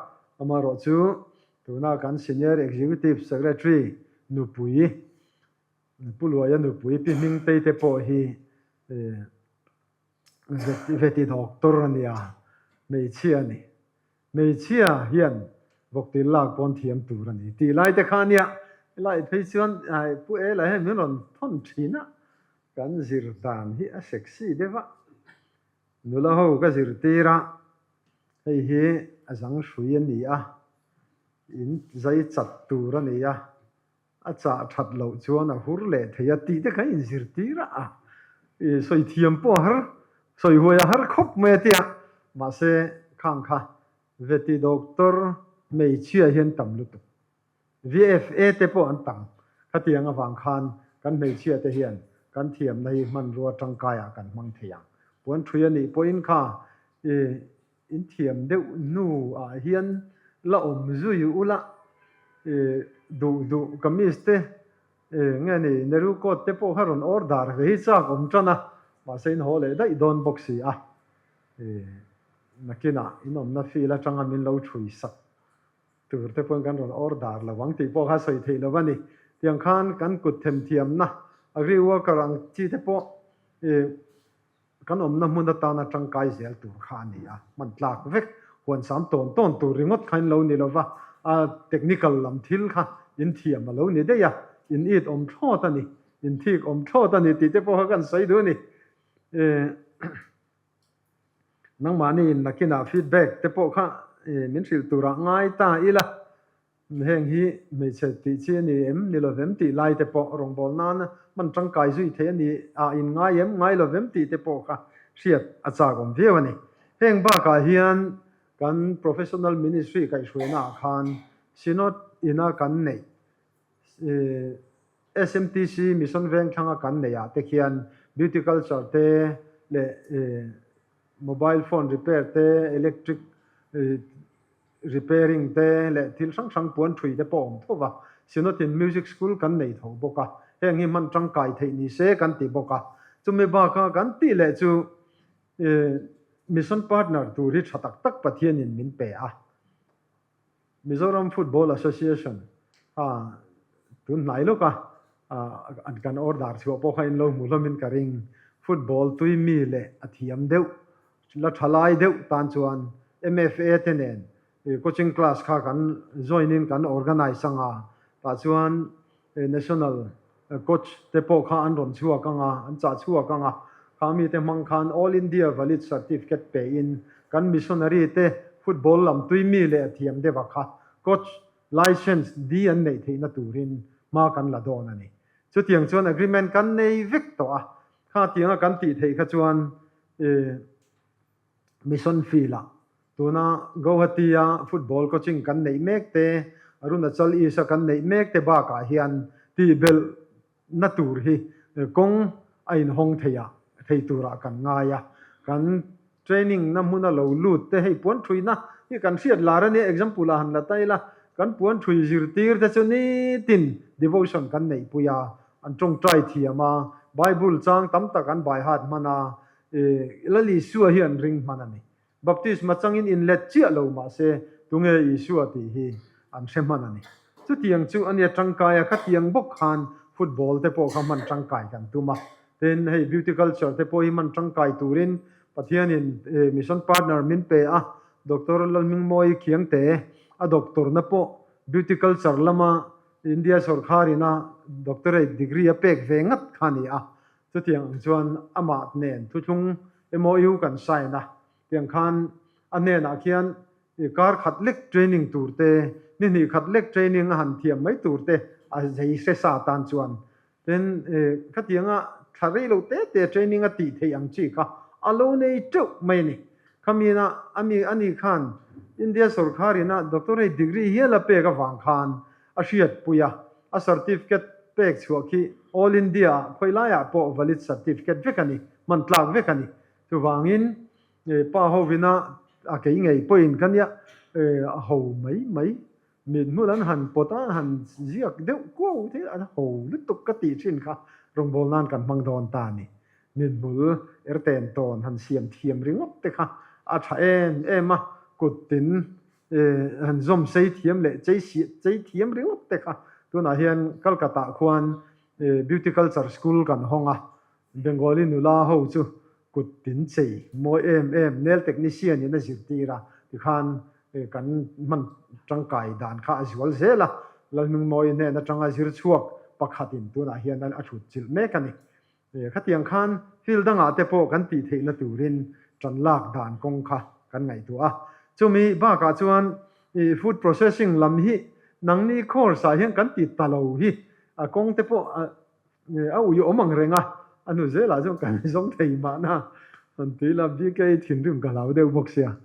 amaherawh chu tuna kan Senior Executive Secretary nupui, Pu Luaia nupui Pi Hmingtei te pawh hi veti doctor a nia, hmeichhia a ni. Hmeichhia hian vawktil lak pawn thiam tur a ni tih lai te kha ania, helai phei chuan Pu Ela hian min rawn thawn thin a, kan zir dan hi a sexy deuh a, nula ho ka zirtir a, hei hi a zang hrui a ni a, in zai chat tur a ni a, A chah that loh chuan a hur leh thei a tih te kha inzirtir a, i sawi thiam pawh a har, sawi huai a har khawp mai a tia. Mahse, khang kha Veti doctor hmeichhia hian tam lutuk. VFA te pawh an tam. Khatiang avang khan kan hmeichhia te hian kan thiamna hi hmanrua tangkaiah kan hmang thei ang. Puan thui a nih pawhin kha i In thiam deuh hnu ah hian la awm zui ula duh duh kamis te nge ni Nehru coat te pawh kha rawn order ve hi chak awm tan a, mahse in haw leh daih dawn bawk si a, nakinah in awmna field atanga min lo thui sak tur te pawhin kan rawn order lo ang tih pawh kha sawi theih lo a ni. Tiang khan kan kut themthiamna agri worker ang chi te pawh Kan awmna hmun atana tangkai zel tur kha a ni a, hman tlak vek. Huan sam tawn tawn tur ringawt kha in lo ni lova, a technical lam thil kha in thiam a lo ni daih a, in it awm thlawt a ni, in thik awm thlawt a ni tih te pawh kha kan sawi duh a ni. Nangmahni in nakinah feedback te pawh kha min hrilh turah ngai ta ila, Heng hi hmeichhe tih chi a ni em? Ni lovem tih lai te pawh rawngbâwl nâna hman ṭangkai zui theih a ni a, in ngai em? Ngai lovem tih te pawh kha hriat a châk awm viau a ni. Heng bâkah hian kan Professional Ministry kaihhruainaah khân Synod ina kan neih SMTC Mission Vengthlanga kan neihah te khian Beauty Culture te leh Mobile Phone Repair te, Electric Repairing te leh thil hrang hrang puan thui te pawh awm tho va, Synod-in Music School kan nei tho bawk a, heng hi hman tangkai theih ni se kan ti bawk a. Chumi baka kan tih leh chu Mission Partner tur hi tha tak tak Pathianin min pe a. Mizoram Football Association a tun hnai lawk a, an kan order chhuah pawh kha in lo hmu hlawmin ka ring. Football tui mi leh a thiam deuh La tha lai deuh tan chuan MFA te nen coaching class kha kan join in kan organise anga, tah chuan national coach te pawh kha an rawn chhuak anga, an chah chhuak anga, kha mite hmang khan All India valid certificate pe in kan missionary te football lam tui mi leh a thiam deuh a kha coach license D an neih theihna turin hma kan la dawn a ni. Chutiang chuan agreement kan nei vek tawh a, kha tianga kan tih theih kha chuan I mission field ah tuna Guwahati a football coaching kan neih mek te, Arunachal East a kan neih mek te bakah hian tihbelh na tur hi kawng a inhawng thei ah thei turah kan ngai a. Kan training na hmuna lo lut te hei puan thuina hi kan hriat lar a nia, example ah han la ta ila, kan puan thui zirtir te chu nitin devotion kan neihpui a, An tawngtai thiam a, Bible chang tam tak an by heart hman a, Lal Isua hi an ring hman a ni. Baptisma changin inlet chiah lo mah se, tunge Isua tih hi an hre hman a ni. Chutiang chu a nia tangkai a, khatiang bawk khan football te pawh kha hman tangkai kan tum a. Tin, hei beauty culture te pawh hi hman tangkai turin Pathianin mission partner min pe a, Doctor Lalhmingmawi Khiangte a doctor-na pawh beauty culture lama India sawrkharin a doctorate degree a pek ve ngat kha a ni a, chutiang ang chuan amah nen thuthlung MOU kan sign a, tiang khan a hnenah khian kar khat lek training tur te, ni hnih khat lek training a han thiam mai tur te a zei hre sa tan chuan tin khatianga thla rei lo te te training a tih theih ang chi kha a lo nei teuh mai a ni. Khamina a mi a ni khan India sawrkharin a doctorate degree hial a pek avang khan a hriatpui a, a certificate pek chhuah khi All India ah khawi laiah pawh valid certificate vek a ni, hman tlak vek a ni. Chuvangin pa hovina a kei ngei pawhin ka nia a ho mai mai, mit hmun an han pawt a, han ziak deuh kuau te an ho lutuk ka tih thin kha rawngbâwl nan kan hmang dawn ta a ni. Mithmul er ten tawn han siam thiam ringawt te kha a tha em em a, kut tin han zawm sei thiam leh chei chei thiam ringawt te kha tunah hian Calcutta khuan Beauty Culture School kan hawng a, Bengali nula ho chu kut tin chei mawi em em nail technician in a zirtir a, tikhan kan hman tangkai dan kha a zual zel a, Lalhmingmawi hnen atanga zir chhuak pakhatin tunah hian a thut chilh mek a ni. Khatiang khan field dangah te pawh kan tih theihna turin tan lak dan kawng kha kan ngaihtuah a. Chumi bakah chuan food processing lam hi nangni course ah hian kan ti ta lo hi a kawng te pawh a ui awm ang reng a, a hnu zelah chuan kan zawng thei mahna han tui la BK thinrim ka hlau deuh bawk sia.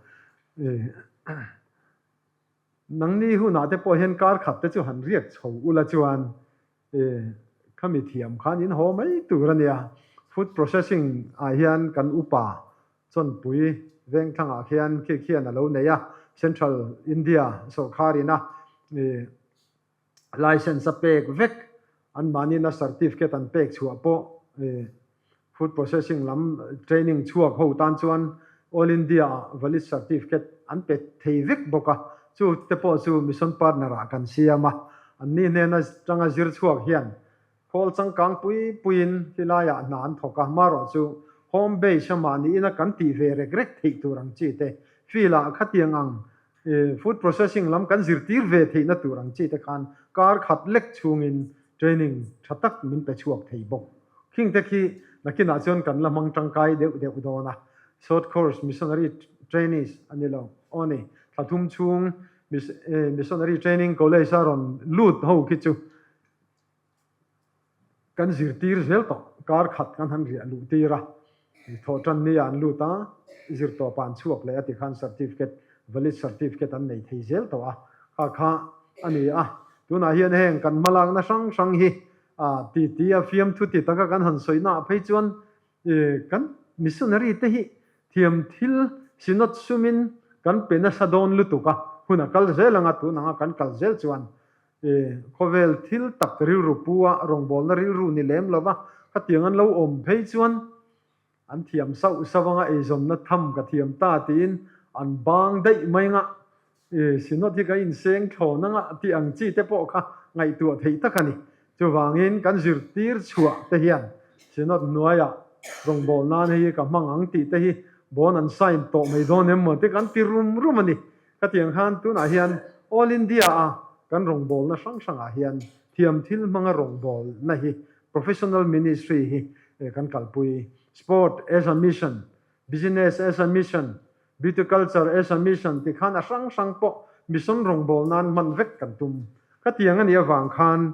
Nangni hunah te pawh hian kar khat te chu han riak chho ula chuan E, khami thiam khan in haw mai tur a nia. Food processing ah hian kan upa Chawnpui Vengthlangah khian khi khian a lo nei a, Central India sawrkhar ina e license a pek vek, anmahniin a certificate an pek chhuah pawh e Food processing lam training chhuak ho tan chuan All India ah valid certificate an pe thei vek bawk a, chu te pawh chu mission partner ah kan siam a, an ni hnena tanga zir chhuak hian khawl changkang pui puiin helaiah hna an thawk a, marawh chu home base a mahniin a kan tih ve rek rek theih tur ang chi te. Field ah khatiang ang food processing lam kan zirtir ve theihna tur ang chi te khan kar khat lek chhungin training tha tak min pe chhuak thei bawk. Khing te khi nakinah chuan kan la hmang tangkai deuh deuh dawn a. Short course missionary trainees a ni lo. Aw ni, thla thum chhung missionary training college a rawn lut ho khi chu Kan zirtir zel tawh, kar khat kan han riah luh tir a, thawh tan ni ah an lut a, zir tawp ah an chhuak leh a ti khan certificate, valid certificate an nei thei zel tawh a, kha kha a ni a. Tunah hian heng kan hmalakna hrang hrang hi ti ti a fiamthu ti taka kan han sawi naah phei chuan kan missionary te hi thiam thil synod sumin kan pe nasa dawn lutuk a, hun a kal zel anga tun anga kan kal zel chuan Khawvel thil tak rilru pu a rawngbawlna rilru ni lem lova khatiang an lo awm phei chuan an thiam sauh sauh anga eizawnna tham ka thiam ta tiin an bang daih mai anga Synod hi ka inseng thlawn anga tih ang chi te pawh kha ngaihtuah theih tak a ni. Chuvangin kan zirtir chhuah te hian Synod hnuaiah rawngbawlna nan hei ka hmang ang tih te hi bond an sign tawh mai dawn em maw te kan ti rum rum a ni. Khatiang khan tunah hian All India a kan rawngbawlna hrang hrangah hian thiam thil hmanga rawngbawlna hi Professional Ministry hi kan kalpui. Sport as a mission, Business as a mission, Beauty culture as a mission ti khan a hrang hrang pawh mission rawngbawlna'n hman vek kan tum. Khatiang a nih avang khan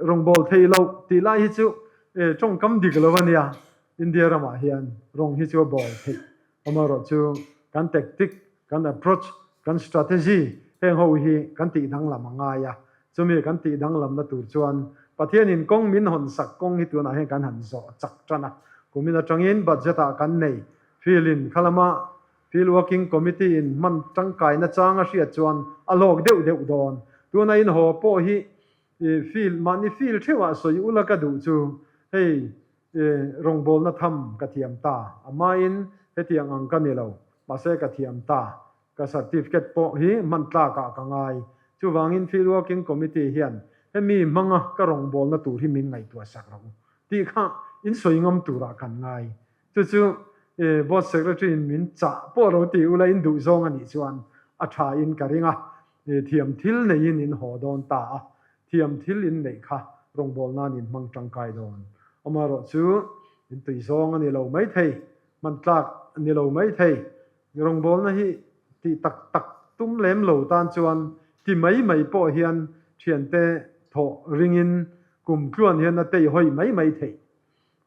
rawngbâwl theih loh tih lai hi chu tawngkam dik lo a nia. India ramah hian rawng hi chu a bâwl theih. Amaherawhchu kan tactic, kan approach, kan strategy heng ho hi kan tih danglam a ngai a. Chumi kan tih danglamna tur chuan Pathianin kawng min hawn sak kawng hi tunah hian kan han zawh chak tan a. Kumin atangin budget ah kan nei. Field in khalama Field Working Committee in hman tangkaina chang a hriat chuan a hlawk deuh deuh dawn. Tuna in haw pawh hi field mahni field theuhah sawi ula ka duh chu hei Rawngbawlna tham ka thiam ta. A hmain hetiang ang ka ni lo. Mahse ka thiam ta. Ka certificate pawh hi hman tlakah ka ngai. Chuvangin Field Working Committee hian hemi hmanga ka rawngbawlna tur hi min ngaihtuah sak rawh u tih kha in sawi ngam turah kan ngai. Chu chu Board Secretary in min chah pawh lo ti ula in duh zawng a nih chuan a tha in ka ring a. Thiam thil neiin in haw dawn ta a. Thiam thil in neih kha rawngbâwl nan in hmang tangkai dawn. Amaherawh chu in tui zawng a ni lo mai thei, hman tlak a ni lo mai thei. Rawngbâwlna hi tih tak tak tum lem lo tan chuan ti mai mai pawh hian thiante thawh ringin kum tluan hian a teihawi mai mai theih.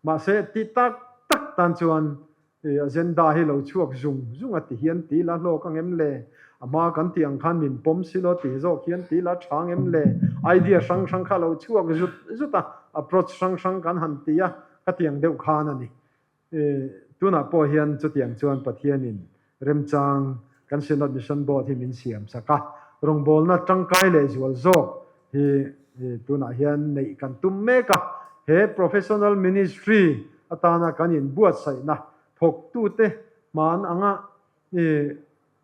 Mahse ti tak tak tan chuan agenda hi lo chhuak zung zung a ti hian ti la hlawk ang em le? A hma kan tih ang khan min pawm si lo ti zawk hian ti la tha ang em le? Idea hrang hrang kha lo chhuak zut zut a, approach hrang hrang kan han ti a, khatiang deuh khan a ni. Tunah pawh hian chutiang chuan Pathianin Remchang kan Synod Mission Board hi min siam sak a, rawngbawlna tangkai leh zual zawk hi tunah hian neih kan tum mek a. He Professional Ministry atana kan inbuatsaihna thawktute hman anga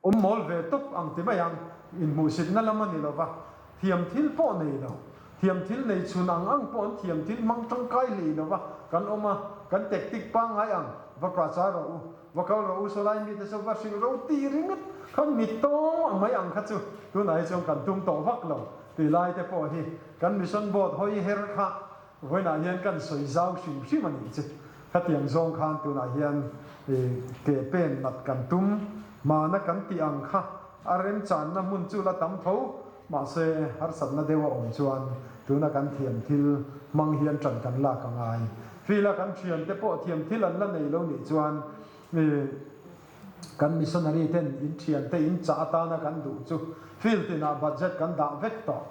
awm mawl ve tawp ang ti mai ang, inhmuhsitna lam a ni lova, thiam thil pawh nei lo, thiam thil nei chhun ang ang pawh an thiam thil hmang tangkai hlei lova kan awm a, kan tactic pangngai ang va prachar rawh u. Va kal rawh u sawlai mite chu va hrilh ro tih ringawt kha mi tawng ang mai ang kha chu tunah hi chuan kan tum tawh vak lo tih lai te pawh hi kan mission board hawi her kha vawiinah hian kan sawi zau hrim hrim a nih chu. Khatiang zawng khan tunah hian ke pen nat kan tum hmana kan tih ang kha a remchanna hmun chu la tam tho mahse harsatna deuh a awm chuan tuna kan thiam thil hmang hian ṭan kan lak a ngai. Field a kan thiante pawh thiam thil an la nei lo nih chuan kan missionary ten in thiante in chah atana kan duh chu field tinah budget kan dah vek tawh.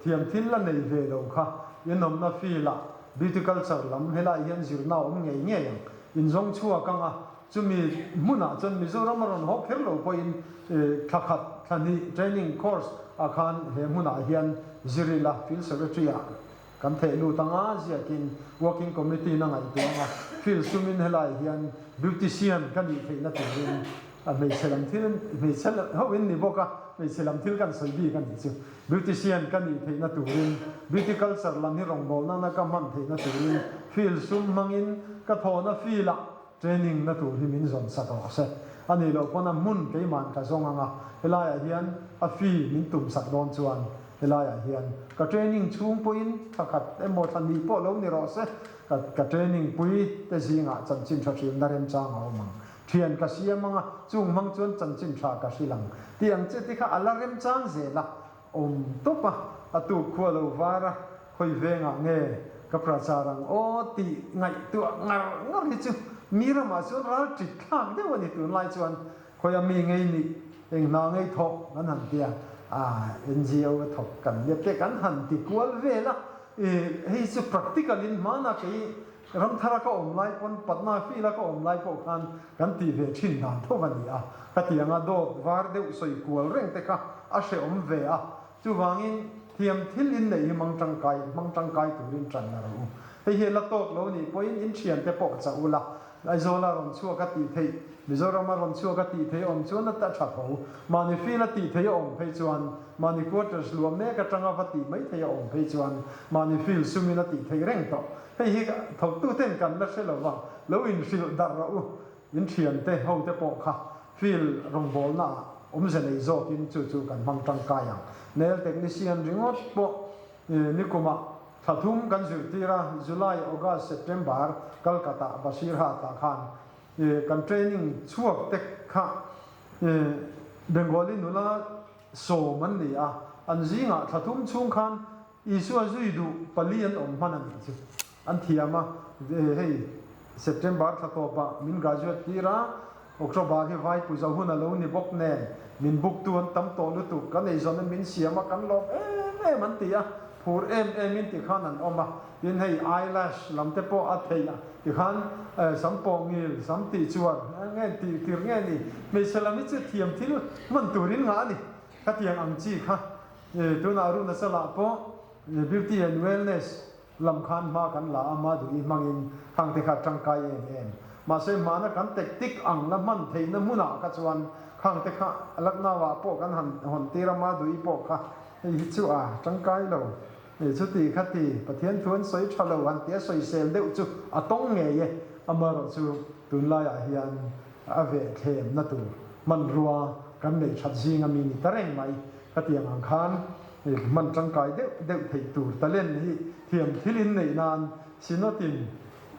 Thiam thil la nei ve lo kha in awmna field ah beauty culture lam helai hian zirna a awm ngei ngei ang. In zawng chhuak anga chumi hmunah chuan Mizoram a rawn haw kher lo pawhin thla khat thla hnih training course ah khan he hmunah hian zir ila field secretary ah Kan theh lut anga ziakin Working Committee in a ngaihtuah anga field sumin helai hian beautician ka nih theihna turin a hmeichhe lam thil hmeichhe ho in ni bawk a, hmeichhe lam thil kan sawi bik a nih chu. Beautician ka nih theihna turin beauty culture lam hi rawngbawlna na ka hman theihna turin field sum hmangin ka thawhna field ah training na tur hi min zawn sak rawh se. A nih loh pawn a hmun keima'n ka zawng ang a, helaiah hian a fee min tum sak dawn chuan helaiah hian ka training chhung pawhin thla khat emaw thla hnih pawh lo ni rawh se, ka ka training pui te zingah chanchin tha hrilhna remchang a awm ang. Thian ka siam ang a, chung hmang chuan chanchin tha ka hrilh ang tih ang che te kha a la remchang zel a. Awm tawp a, a tuk khua lo var a, khawi vengah nge ka prachar ang aw tih ngaihtuah ngar ngar hi chu mi ramah chuan ral ṭit thlak deuh a ni tunlai chuan khawia mi ngei nih eng hna ngei thawk kan han tia a NGO a thawk kan nia te kan han ti kual vel a, hei chu practical in hmana kei Ramthara ka awm lai pawn Patna field a ka awm lai pawh khan kan tih ve thin dan tho a ni a, ka ti anga dawt var deuh sawi kual reng te kha a hrehawm ve a, chuvangin thiam thil in neih hi hmang tangkai hmang tangkai turin tan la rawh u. Hei hi la tawk lo nih pawhin in thian te pawh chah ula, Aizawla rawn chhuak a tih theih, Mizorama rawn chhuak a tih theih awm chuan a ta tha tho. Mahni field a tih theih a awm phei chuan, mahni quarters luah mek atanga va tih mai theih a awm phei chuan, mahni field sumin a tih theih reng tawh. Hei hi thawktuten kan la hre lo va, lo inhrilh darh rawh u. In thiante ho te pawh kha field rawngbawlna ah awmze nei zawkin chu chu kan hmang tangkai ang. Nail technician ringawt pawh nikumah thla thum kan zirtir a, July, August, September Calcutta Basirhat ah khan kan training chhuak te kha Bengali nula sawm an ni a, an zingah thla thum chhung khan Isua zui duh pali an awm hman a nih chu an thiam a, hei September thla tawpah min graduate tir a, October hi vai puza hun a lo ni bawk nen min book tu an tam tawh lutuk, kan eizawn in min siam a, kan lawm em em an ti a, phur em em in tikhan an awm a, tin hei eyelash lam te pawh a theih a, tikhan sam pawh ngil, sam tih chuan nge tih tir nge ni, hmeichhe lam hi chu thiam thil hman turin ngah a ni, khatiang ang chi kha. Tunah Arunachala pawh Beauty and Wellness lam khan hma kan la a, Madhuri hmangin khang te kha tangkai em em. Mahse hmana kan tactic ang la hman theihna hmunah kha chuan khang te kha Lucknow-ah pawh kan han hawn tir a, Madhuri pawh kha hei hi chu a tangkai lo. Chuti kha ti Pathian thu an sawi tha lo han tia sawisel deuh chu a tawng ngei e. Amaherawhchu tunlaiah hian a vehthlem na tur hmanrua kan neih that zinga mi ni ta reng mai. Khatiang ang khan hman tangkai deuh deuh theih tur talent hi thiam thil in neih nan Synod in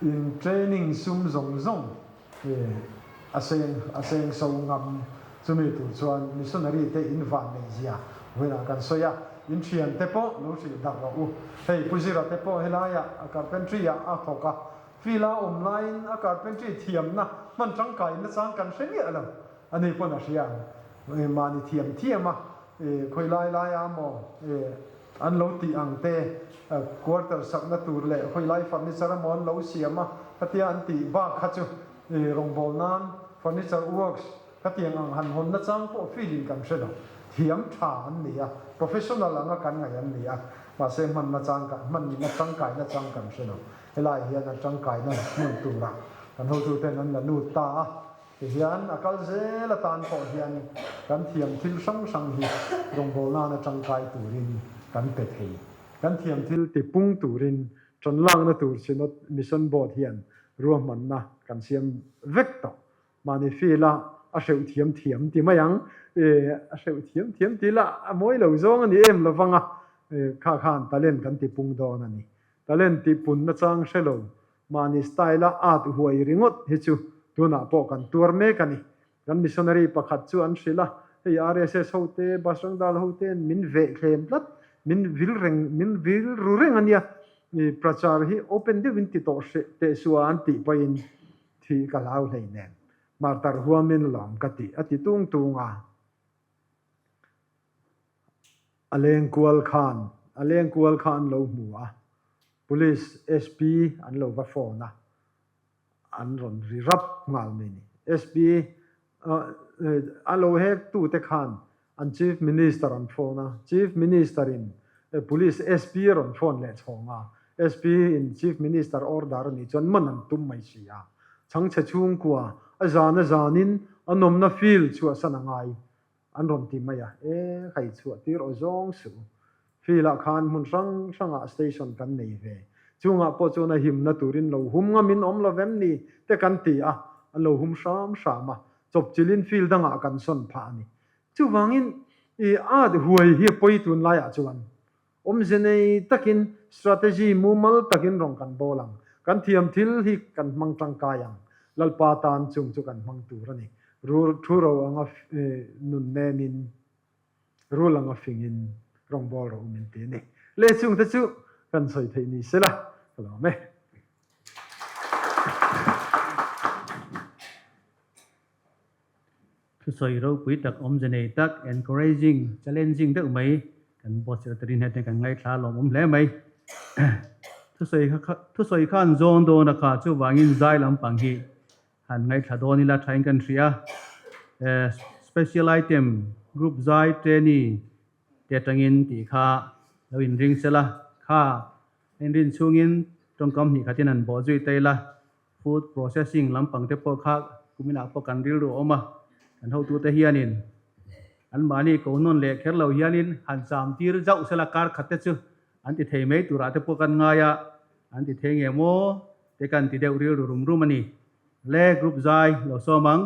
in training sum zawng zawng a seng a seng so ngam. Chumi tur chuan missionary te in van neih zia vawiinah kan sawi a, in thian te pawh lo hrilh darh rawh u. Hei Pu Zira te pawh helaiah a carpentry ah a thawk a, field a awm laiin a carpentry thiamna hman tangkai nachang kan hre miah lo. A ni pawn a hria ang. Mahni thiam thiam a, khawi lai lai a maw an lo tih ang te, quarter sakna tur leh khawi lai furniture a maw an lo siam a, khatia an tih bak kha chu rawngbâwl nan furniture works khatiang ang han hawn nachang pawh feeling kan hre lo. Thiam tha an ni a, professional anga kan ngaih an ni a, mahse hman nachang kan hman tangkai nachang kan hre lo. Helai hian a tangkaina hmun turah kan hotuten an la lut ta a. Tihian a kal zel atan pawh hian kan thiam thil hrang hrang hi rawngbâwl nana tangkai turin kan pe thei. Kan thiam thil tipung turin tanlakna tur Synod Mission Board hian ruahmanna kan siam vek tawh. Mahni field-a a hreuh thiam thiam ti mai ang. A hreuh thiam thiam ti lah a mawi lo zawng a ni em lovang a, kha khan talent kan tipung dawn a ni. Talent tihpunna chang hre lo Mahni style a at huai ringawt hi chu tunah pawh kan tuar mek a ni. Kan missionary pakhat chu an hrilh a, hei RSS ho te, Bajrang Dal ho te'n min veh thlem tlat, min vil reng, min vil ru reng a nia. I prachar hi open deuhin ti tawh hreh teh suah an tih pawhin thi ka hlau hlei nen. Martar huamin lawm ka tih a ti tung tung a. A leng kual khan, a leng kual kha an lo hmu a, Police SP an lo va phone a, an rawn ri rap nghal mai ni. SP a lo hek tu te khan an Chief Minister an phone a, Chief Minister in Police SP a rawn phone leh chhawng a, SP in Chief Minister order a nih chuan man an tum mai si a, chhangchhe chhungkua a zan a zanin a nawmna field chhuahsan a ngai. An rawn ti mai a, e khai chhuah tir aw zawng suh. Field ah khan hmun hrang hrangah station kan nei ve. Chungah pawh chuan a himna turin lo hum ngamin awm lo vem ni te kan ti a, an lo hum hram hram a. Chawpchilhin field dangah kan sawn phah a ni. Chuvangin i at huai hi a pawi tunlaiah chuan awmze nei takin strategy mumal takin rawn kan bawl ang. Kan thiam thil hi kan hmang tangkai ang. Lalpa tan chung chu kan hmang tur a ni. Rul thu ro anga nun nemin rul anga fingin rawngbâwl rawh u min ti a ni. Le chungte chu kan sawi theih ni sela ka lawm e. Thusawi ropui tak, awmze nei tak, encouraging, challenging deuh mai kan boss secretary hnen te kan ngaithla lawmawm hle mai. Thusawi kha thusawi kha an zawn dawn a kha, chuvangin zai lampang hi han ngaithla dawn ila thain kan hria. Special item group zai trainee te atangin tih kha lo inring sela kha inrin chhungin tawngkam hnih khatin an bawh zui ta ila. Food processing lampang te pawh kha kuminah pawh kan rilru a awm a, kan hotute hianin anmahni ko nawn leh kher lo hianin han cham tir zauh sela kar khat te chu an ti thei mai turah te pawh kan ngai a, an ti thei nge maw te kan ti deuh rilru rum rum a ni. Le group zai lo sawm ang.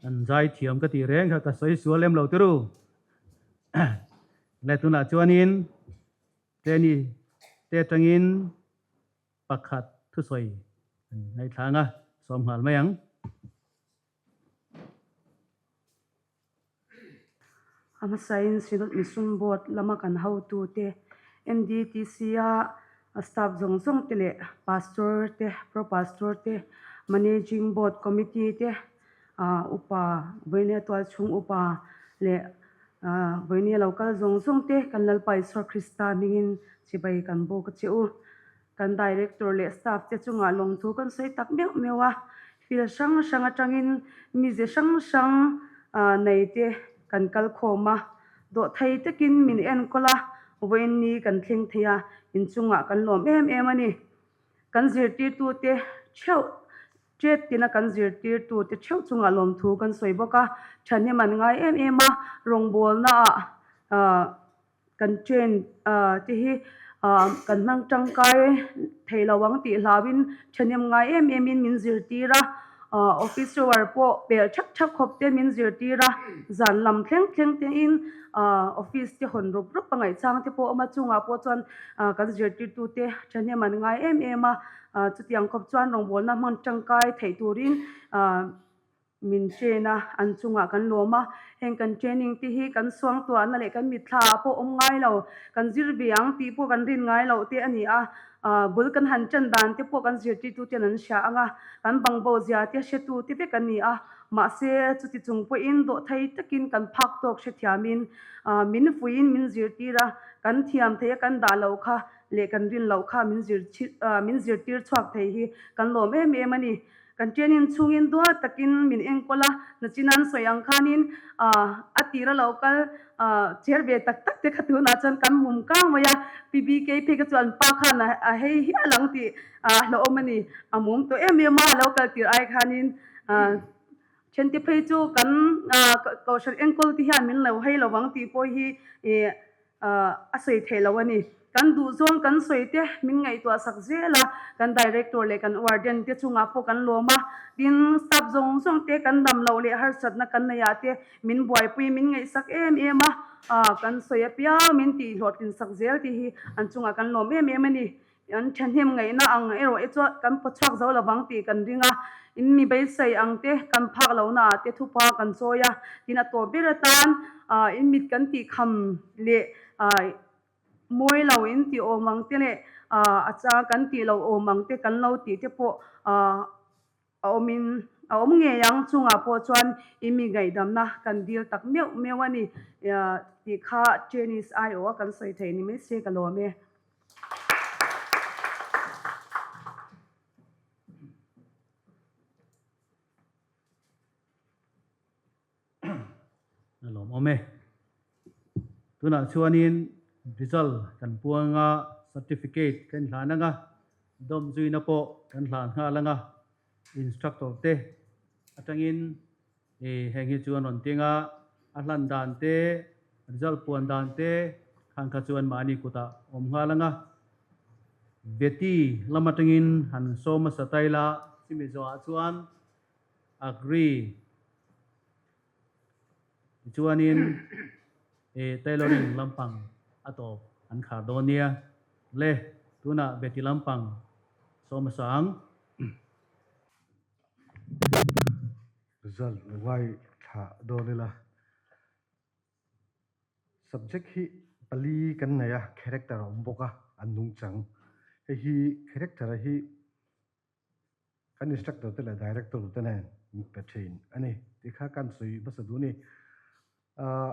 An zai thiam ka tih reng kha ka sawi sual em lo tiru. Le tunah chuanin Tleni te atangin pakhat thusawi an ngaithlang a, sawm nghal mai ang. A hmasain Synod Mission Board lama kan hotute, NDTC-a staff zawng zawng te leh Pastor te, Pro Pastor te, Managing Board Committee te, Upa, Vawinia Tualchhung Upa leh Vawinia lo kal zawng zawng te kan Lalpa Isua Krista hmingin chibai kan bawk a che u. Kan Director leh staff te chungah lawmthu kan sawi tak meuh meuh a, field hrang hrang atangin mize hrang hrang nei te kan kal khawm a, dawhthei takin min enkawl a, vawiin ni kan thleng thei a, inchungah kan lawm em em a ni. Kan zirtirtute theuh tet tina kan zirtirtute theuh chungah lawmthu kan sawi bawk a, thahnem an ngai em em a, rawngbawlnaah Kan train te hi kan hmang tangkai thei lo ang tih hlauin thahnem ngai em em in min zirtir a, office hour pawh pel thak thak khawp te min zirtir a, zan lam thleng thleng te in office te hawn rup rup a ngaihchang te pawh a awm a, chungah pawh chuan kan zirtirtu te thahnem an ngai em em a, chutiang khawp chuan rawngbawlna hmang tangkai theih turin. Min train a, an chungah kan lawm a, heng kan training te hi kan suangtuahna leh kan mitthla ah pawh awm ngai lo, kan zir ve ang tih pawh kan rin ngai loh te a ni a, bul kan han tan dan te pawh kan zirtirtu ten an hria ang a, kan bangbo zia te hretu te vek an ni a, mahse chuti chung pawhin dawhthei takin kan phak tawk hrethiamin min fuiin min zirtir a, kan thiam thei a kan dah loh kha leh kan rin loh kha min zir min zirtir chhuak thei hi kan lawm em em a ni. Kan training chhungin duat takin min enkawl a, nachinan sawi ang khanin a tir a lo kal cher ve tak tak te kha tunah chuan kan mum kang mai a, PBK phei kha chu an pa khan a hei hial ang tih a hlauhawm a ni, a mum tawh em em a, a lo kal tir ai khanin thente phei chu kan kohhran enkawl te hian min lo hei lovang tih pawh hi A sawi theih loh a ni. Kan duhzawng kan sawi te min ngaihtuah sak zel a, kan Director leh kan Warden te chungah pawh kan lawm a, tin staff zawng zawng te kan dam loh leh harsatna kan neih ah te min buaipui min ngaihsak em em a, kan sawi apiang min tih hlawhtlin sak zel tih hi an chungah kan lawm em em a ni. An thahnem ngaihna ang erawh e chuan kan pawchhuak zo lovang tih kan ring a, in mi beisei ang te kan phak lohna ah te thupa kan chawi a, tin a tawp ber atan in mit kan tih kham leh mawi lo in tih awm ang te leh a chang kan tih loh awm ang te kan lo tih te pawh A awmin a awm ngei ang chungah pawh chuan i mi ngaihdamna kan dil tak meuh meuh a ni tih kha Chinese aiawh a kan sawi thei ni mai se ka lawm e. A lawmawm e. Tunah chuanin result kan puang a, certificate kan hlan ang a, dawm zuina pawh kan hlan nghal ang a, instructor te atangin heng hi chu an rawn ting a, a hlan dan te, result puan dan te khan kha chuan mahni kutah awm nghal ang a. Beti lam atangin han sawm hmasa ta ila, chumi zawhah chuan Agree. Tichuanin e tailoring lampang a tawp an khar dawn nia. Le, tunah Betty lampang sawm a sang. Result ngai thla dawn ila. Subject hi pali kan nei a, character a awm bawk a, an nungchang. Hei hi character hi Kan instructor te leh director te nen min pe thin a ni tih kha kan sawi hmasa duh a ni. Ahh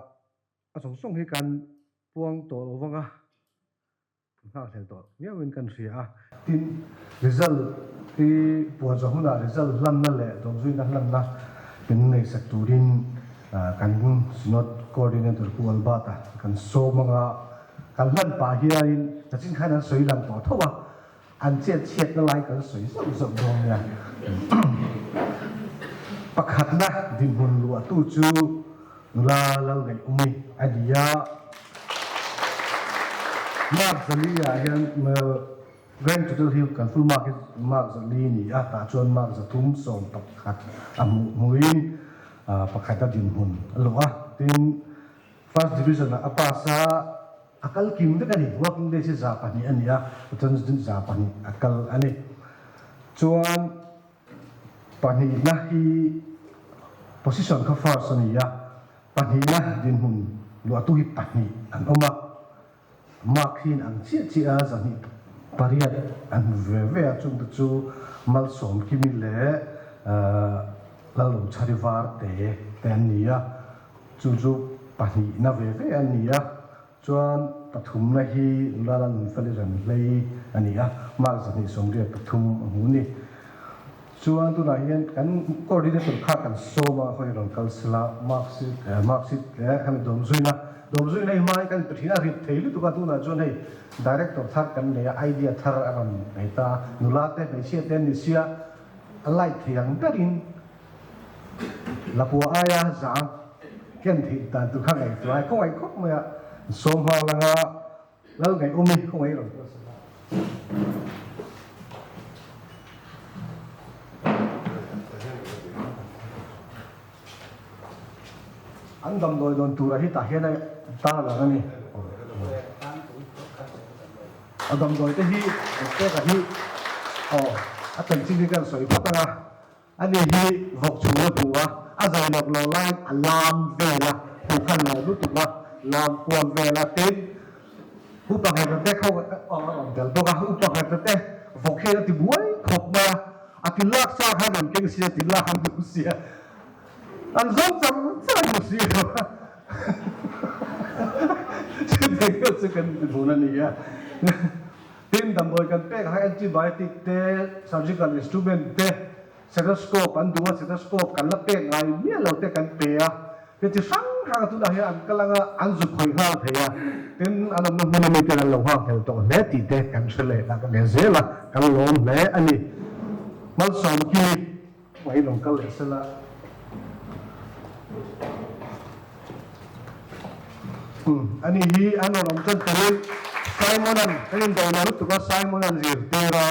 a zawng zawng hi kan puang tawh lo vang a, kan nghakhlel tawh viauin kan hria a. Tin, result hi puan zawh hunah result hlanna leh dawmzuina hlanna min neihsak turin kan Synod Coordinator Pu Albert-a kan sawm anga kan hlan pah hianin nachin khan an sawi lang tawh tho a. An chet chhiatna lai kan sawi zauh zauh dawn nia. Pakhatna dinhmun luahtu chu nula Lalngaihawmi a ni a. Mark Zali-ah hian Grand Total hi kan full mark hi Mark Zali a ni a, tah chuan Mark 311 a hmuh hmuin. Pakhat a dinhmun a luh a, tin First Division ah a pass a, a kal kim vek a ni. Working days hi 200 a ni a, chuan 200 a kal a ni. Chuan pahnihna hi position kha first a ni a, pahnihna dinhmun luahtu hi pahnih an awm a. Mark hi in ang chiah chiah a, 208 an hmu ve ve a, chungte chu Malsawmkimi leh Lalrochhari Varte te an ni a, chu chu pahnihna ve ve an ni a, chuan pathumna hi Lalanunfeli Remhlei a ni a, Mark 283 a hmu a ni. Chuan tunah hian kan coordinator kha kan sawm a, hawi rawn kal sela mark sheet mark sheet leh kan dawm zuina dawm zuina hi hmai kan pe thin a rit thei lutuk a tunah chuan hei director thar kan nei a idea thar a rawn nei ta a nula te hmeichhia te an ni sia a light thei ang berin lapua aia zang ken theih dan tur kha ngaihtuah a khawngaih khawp mai a sawm nghal anga Lal ngaih awm i khawngaih rawn kal sela. An damdawi dawn tura hi tah hian a tar lang a ni. A damdawi te hi Peka hi aw a chanchin hi kan sawi phawt ang a. Ani hi vawk chhung a hmu a, a zai lawk lo laiin a lam vel a, hmuh kha lo lutuk a, lam kual vel a, tin, upa nghet te kho a rawn tel bawk a, upa nghet te vawk hian a ti buai khawp mai a, a ti lak sa khan an keng sia, ti lak an duh sia, an zawng char char an duh si lo a, chutiang deuh chu kan hmun a ni a. Tin, damdawi kan pek ah antibiotic te, surgical instrument te, stethoscope an duh a, stethoscope kan la pek ngai miah lo te kan pe a, heti chi hrang hrang a tunah hian an kal anga an zuk hawi nghal thei a, tin an awmna hmun ami ten an lo nghak hel tawh hle tih te kan hre leh ta leh zel a, kan lawm hle a ni. Malsawmkimi. Mai lo kal leh sela. Umm ani hi an rawn awm tan turin Simon-a'n kan in do lo lutuk a Simon-a'n zirtir a,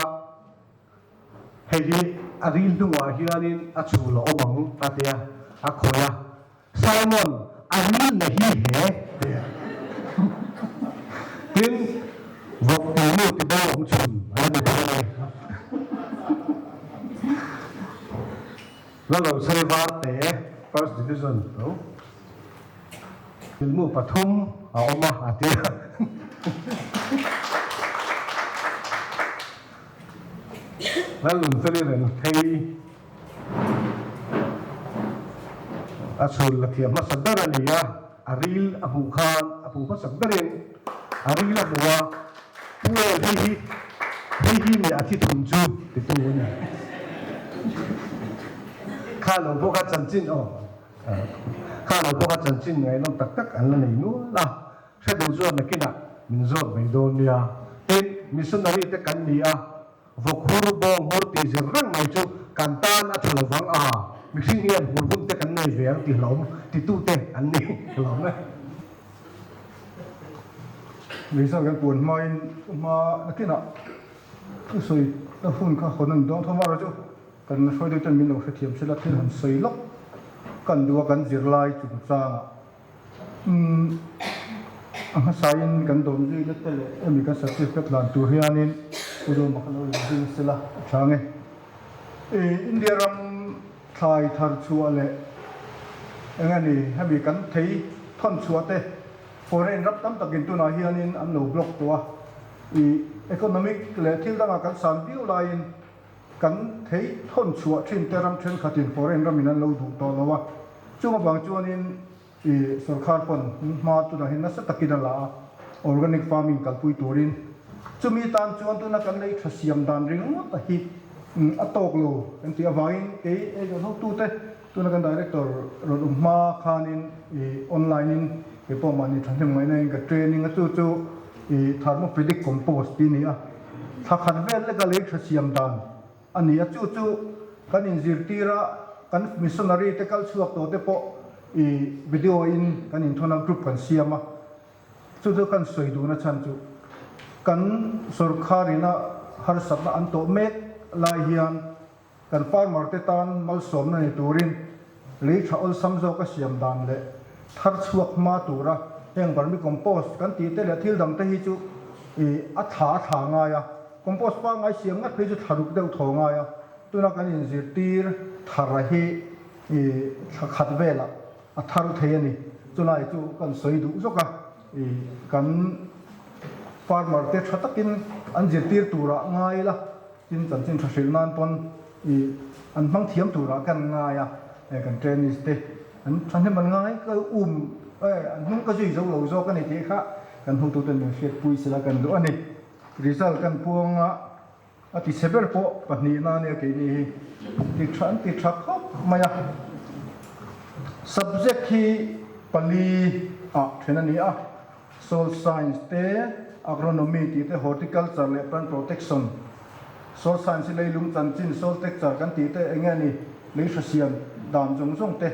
hei hi a ril hnungah hianin a chhul a awm ang a ti a, a khawih a, Simon, a ril na hi he ti a. Tin, vawk tunu ti bo awm chhun a la ni bawk a ni. Lalo Chhari Varte, First Division tho. Tilmu pathum a awm a, a ti a. Lalnunfeli Renthei. A chhun la thiam hmasa ber a ni a, a ril a hmuh khan a hmuh hmasak berin a ril a hmu a, Pu El hei hi hei hi nge a thi thun chu titu a ni. Kha lo bawk a chanchin aw kha lo bawk a chanchin ngaihnawm tak tak an la nei nual a, hre duh chuan nakinah min zawt mai dawn nia. Tin, missionary te kan ni a, Vawk hur, bawng hur tih zir reng mai chu kan tan a tha lo vang a, mihring hian hur hun te kan nei ve ang tih hlawm titute an ni hlawm e. Result kan puan hmain hma nakinah thusawi na hun kha hawn a ni dawn tho marawh chu kan hruaitu ten min lo hrethiam sela thil han sawi lawk kan duh a kan zirlai chungchangah. Umm a hmasain kan dawm zui na te leh hemi kan certificate lan tur hianin Pu Dawma kha lo lang zui sela a tha nge. Ih India ram thlai thar chhuah leh eng nge ni hemi kan thei thawn chhuah te foreign ram tam takin tunah hianin an lo block tawh a, ih economic leh thil dangah kan san viau laiin Kan thei thawn chhuah thin te ram thenkhatin foreign ramin an lo duh tawh lo a, chung avang chuanin i sorkar pawn hma tunah hian nasa takin a la a, organic farming kalpui turin. Chumi tan chuan tuna kan lei tha siam dan ringawt a hi a tawk lo kan tih avangin kei eizawn hotute tuna kan director rawn awm hma khanin i online in kei pawh mahni thahnem ngaihna in ka training a chu chu i thermophilic compost tih a ni a. Thla khat vel leka lei tha siam dan a ni a, chu chu kan inzirtir a, kan missionary te kal chhuak tawh te pawh i video in kan inthawn a, group kan siam a, chu chu kan sawi duhna chhan chu kan sorkar ina harsatna an tawh mek lai hian Kan farmer te tan malsawmna ni turin Lei tha awlsam zawk a siam dan leh thar chhuak hma tura heng vermicompost kan tih te leh thil dang te hi chu ih a thla a thla ngai a, compost pangngai siam ngat phei chu thla ruk deuh thaw ngai a, tuna kan inzirtir thar a hi ih thla khat velah a thar thei a ni. Chulai chu kan sawi duh zawk a, ih kan farmer te tha takin an zirtir turah ngai ila. Tin, chanchin tha hrilh nan pawn i an hmang thiam turah kan ngai a, eh kan trainees te an thahnem an ngai ka um eh an hnung ka zui zo lo zawk a ni tih kha kan hotuten min hriatpui sela kan duh a ni. Result kan puang a, a ti chhe ber pawh pahnihna a nia keini hi ti tha an ti tha khawp mai a. Subject hi pali ah then a ni a. Soil Science te, Agronomy tih te, Horticulture leh Plant Protection, Soil Science hi leilung chanchin, Soil Texture kan tih te eng nge ni, lei hre siam dan zawng zawng te,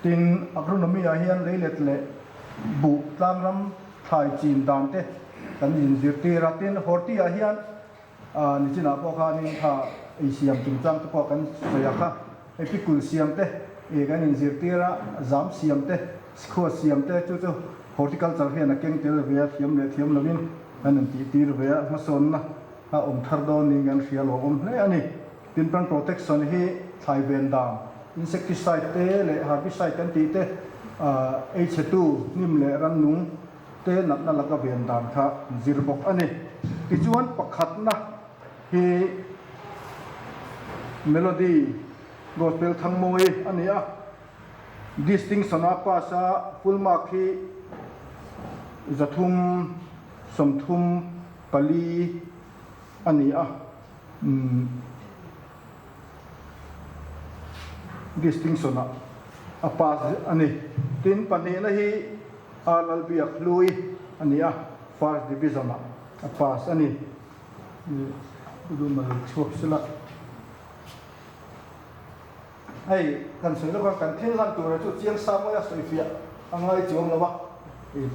tin Agronomy ah hian leilet leh buh tlangram thlai chin dan te kan inzirtir a, tin Horti ah hian Nichinah pawh khanin kha ei siam chungchang te pawh kan sawi a kha, hei pikul siam te ih kan inzirtir a, zam siam te, sikhuaa siam te chu chu horticulture hian a keng tel ve a, thiam leh thiam lovin kan intihtir ve a, hmasawnna a awm thar dawn niin kan hria lo awm hle a ni. Tin plant protection hi thlai ven dan, insecticide te leh herbicide kan tih te ei chhetu hnim leh rannung, te natna laka ven dan kha an zir bawk a ni. Tichuan pakhatna hi Melody Gospel Thangmawi a ni a, Distinction a pass a, full mark hi 300 34 a ni a, Distinction ah a pass a ni. Tin pahnihna hi A Lalbiak Hlui a ni a, First Division ah a pass a ni. Duhduhma lo chhuak sela. Hei kan sawi lawk a, kan thil hlan tura chu chiang sa maia sawi fiah a ngai chuang lo a,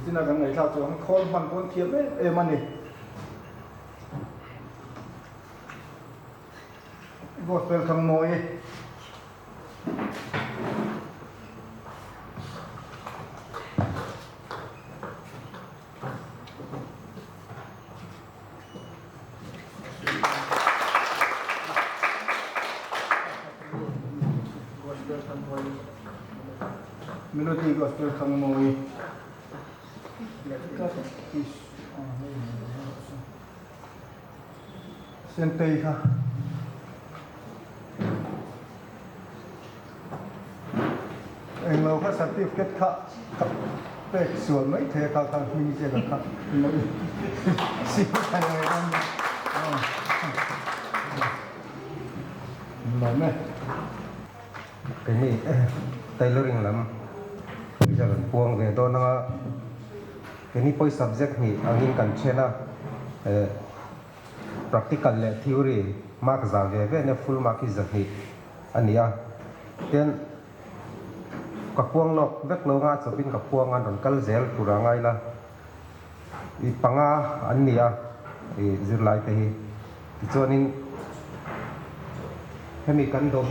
tina kan ngaihthlak chuang khawl hman pawn thiam em em a ni. Gospel Thangmawi. Melody Gospel Thangmawi. Sentei kha englo kha certificate kha ka pek sual mai thei a kha kha hming ziak kha lo sim thei ang em lawm e. Keini tailoring lam pawisa kan puang ve dawn anga keini pawisa subject hnih angin kan then a eh practical leh theory mark za ve ve nia full mark hi 200 a ni a tin ka puang lawk vek lo anga a chawpin ka puang a an rawn kal zel tur a ngai la i panga an ni a i zirlai te hi tichuanin hemi kan dawm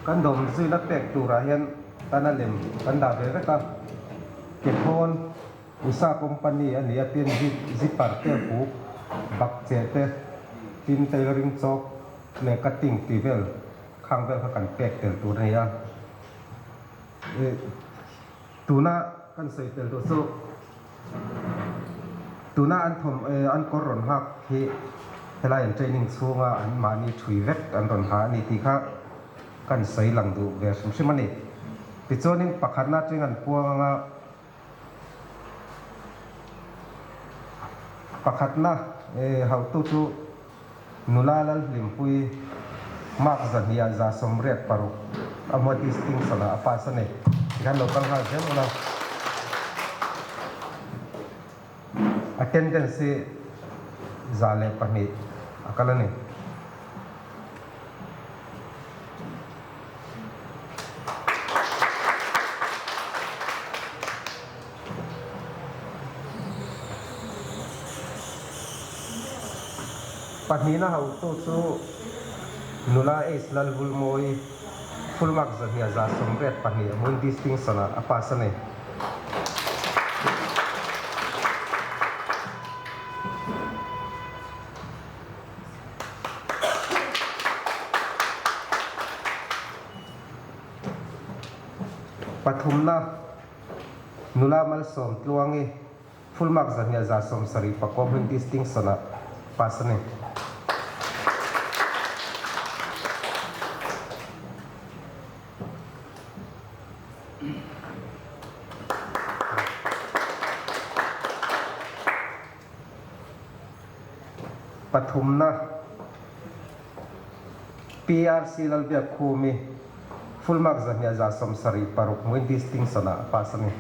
kan dawm zuina pek turah hian tana lem kan dah ve vek a kekhawn Usa company a ni a tin zip zipper te huk bak cheh te tin tailoring chawk leh cutting tih vel khang vel kha kan pek tel tur a ni a ih tuna kan sawi tel duh chu tuna an thawm eh an kawr rawn hak hi helai an training chhunga an mahni thui vek an rawn ha a ni tih kha kan sawi lang duh ve hrim hrim a ni tichuanin pakhatna atangin an puang anga. Pakhatna hauhtu chu nula Lalhlimpui mark 200 ah 86 a hmua distinction ah a pass a ni. Tikhan lo kal nghal zel ula. Attendance hi 102 a kal a ni. Pahnihna hauhtu chu nula Ace Lalvulmawi Full mark 282 hmuin distinction ah a pass a ni. Pathumna, Nula Malsawm Tluangi, Full mark 279 hmuin distinction ah pass a ni. Pathumna, PRC Lalbiakkhumi, Full mark 276 hmuin distinction ah a pass a ni.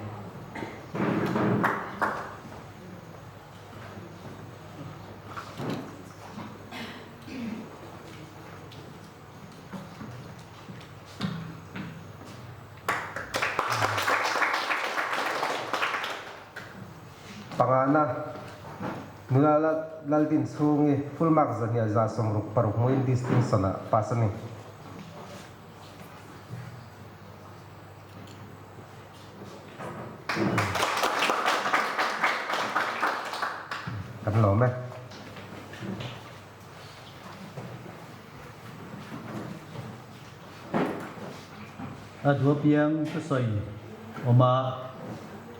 Pangana, Nula Laldin chhungi full mark 266 hmuin distinction ah pass a ni. Kan lawm e. A duh apiang thusawi awm a,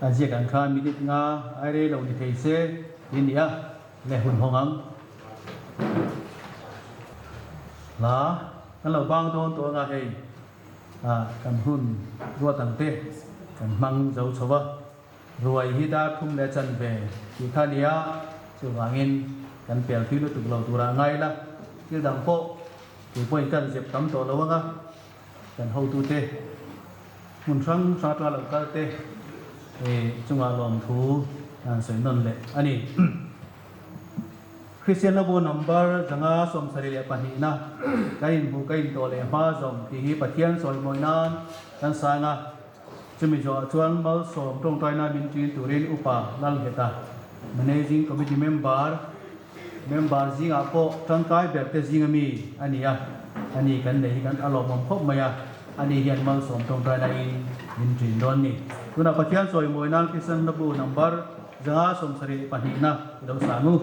a ziak ang khan minute nga ai rei lo ni thei se ti a ni a, le hun hawng ang. Hla kan lo bang dawn tawh anga hei ah kan hun ruat ang te kan hmang zo chho a. Ruai hi dar thum leh chanve tih kha nia, chuvangin kan pel thui lutuk lo turah ngai la, thil dang pawh kei pawhin kan zep tam tawh lo anga, kan hotute hmun hrang hrang atanga lo kal te chungah lawmthu an sawi nawn leh a ni. Kristian Labu number 572 na kan inhmuh ka intawh leh hma zawm tih hi Pathian sawimawi nan kan sang a. Chumi zawhah chuan Malsawm tawngtaina min ṭin turin Upa Lalngheta, Managing Committee Member, member zingah pawh ṭangkai berte zinga mi a ni a, ani kan nei hi kan a lawmawm khawp mai a, ani hian Malsawm tawngtaina in min ṭin dawn ni. Tunah Pathian chawimawi nan Kristian Hlabu number 572 na i lo sang u.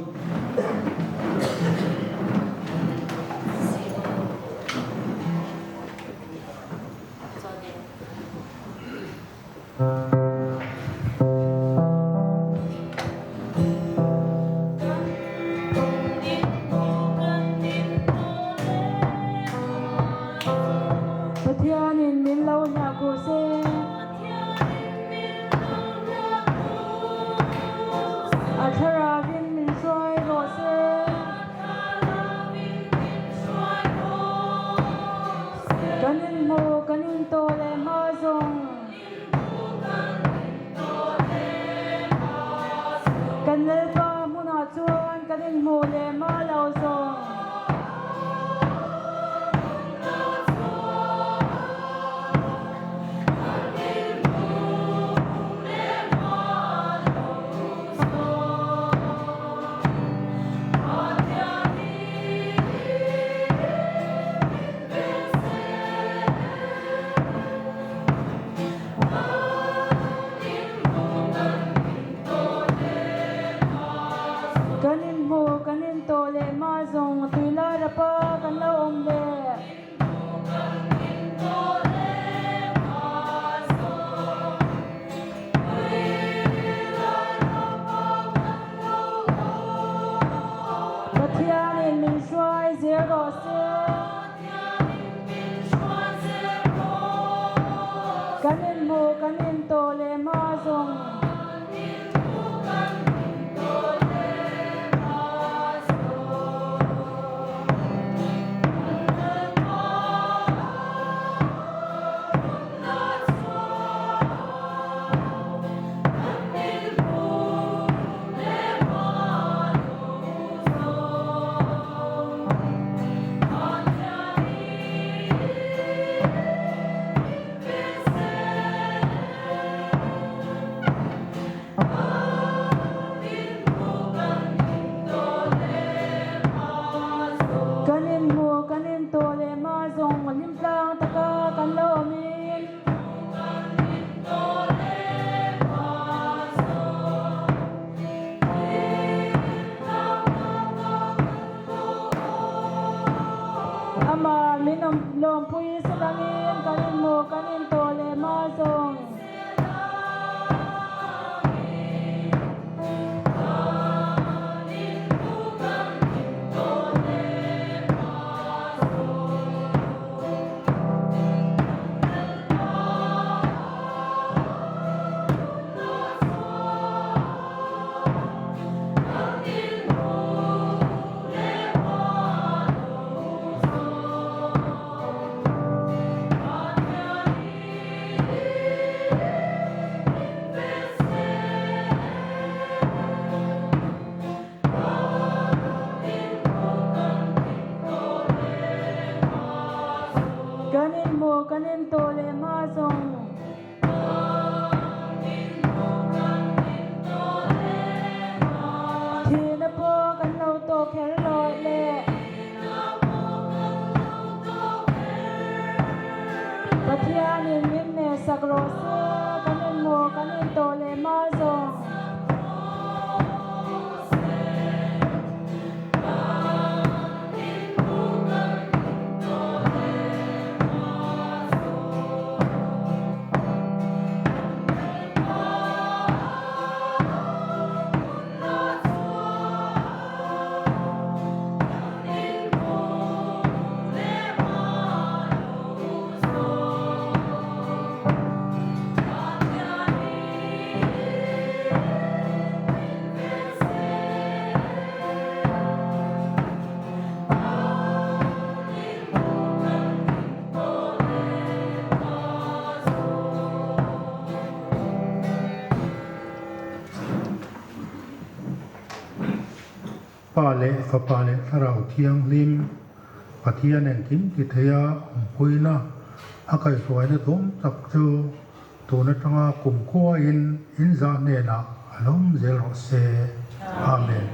Pathianin min lo hniah ku se. A thlarauin min hruai rawh se. Kan inhmu, kan intawh leh hma zawng. Amah min awm lawmpui silangin kan inhmuh kan intawh leh hma zawng. Kan inhmuh kan intawh leh hma zawng. Thihna pawh kan lo tawh kher lawih le. Pathianin min hmehsak rawh se, kan inhmuh kan intawh leh hma zawng. Pa leh Fapa leh Thlarau Thianghlim, Pathian engkim ti theia awmpuina a kaihhruaina tum tak chu Tun atanga kumkhuain in zah hnenah a lawm zel rawh se. Amen.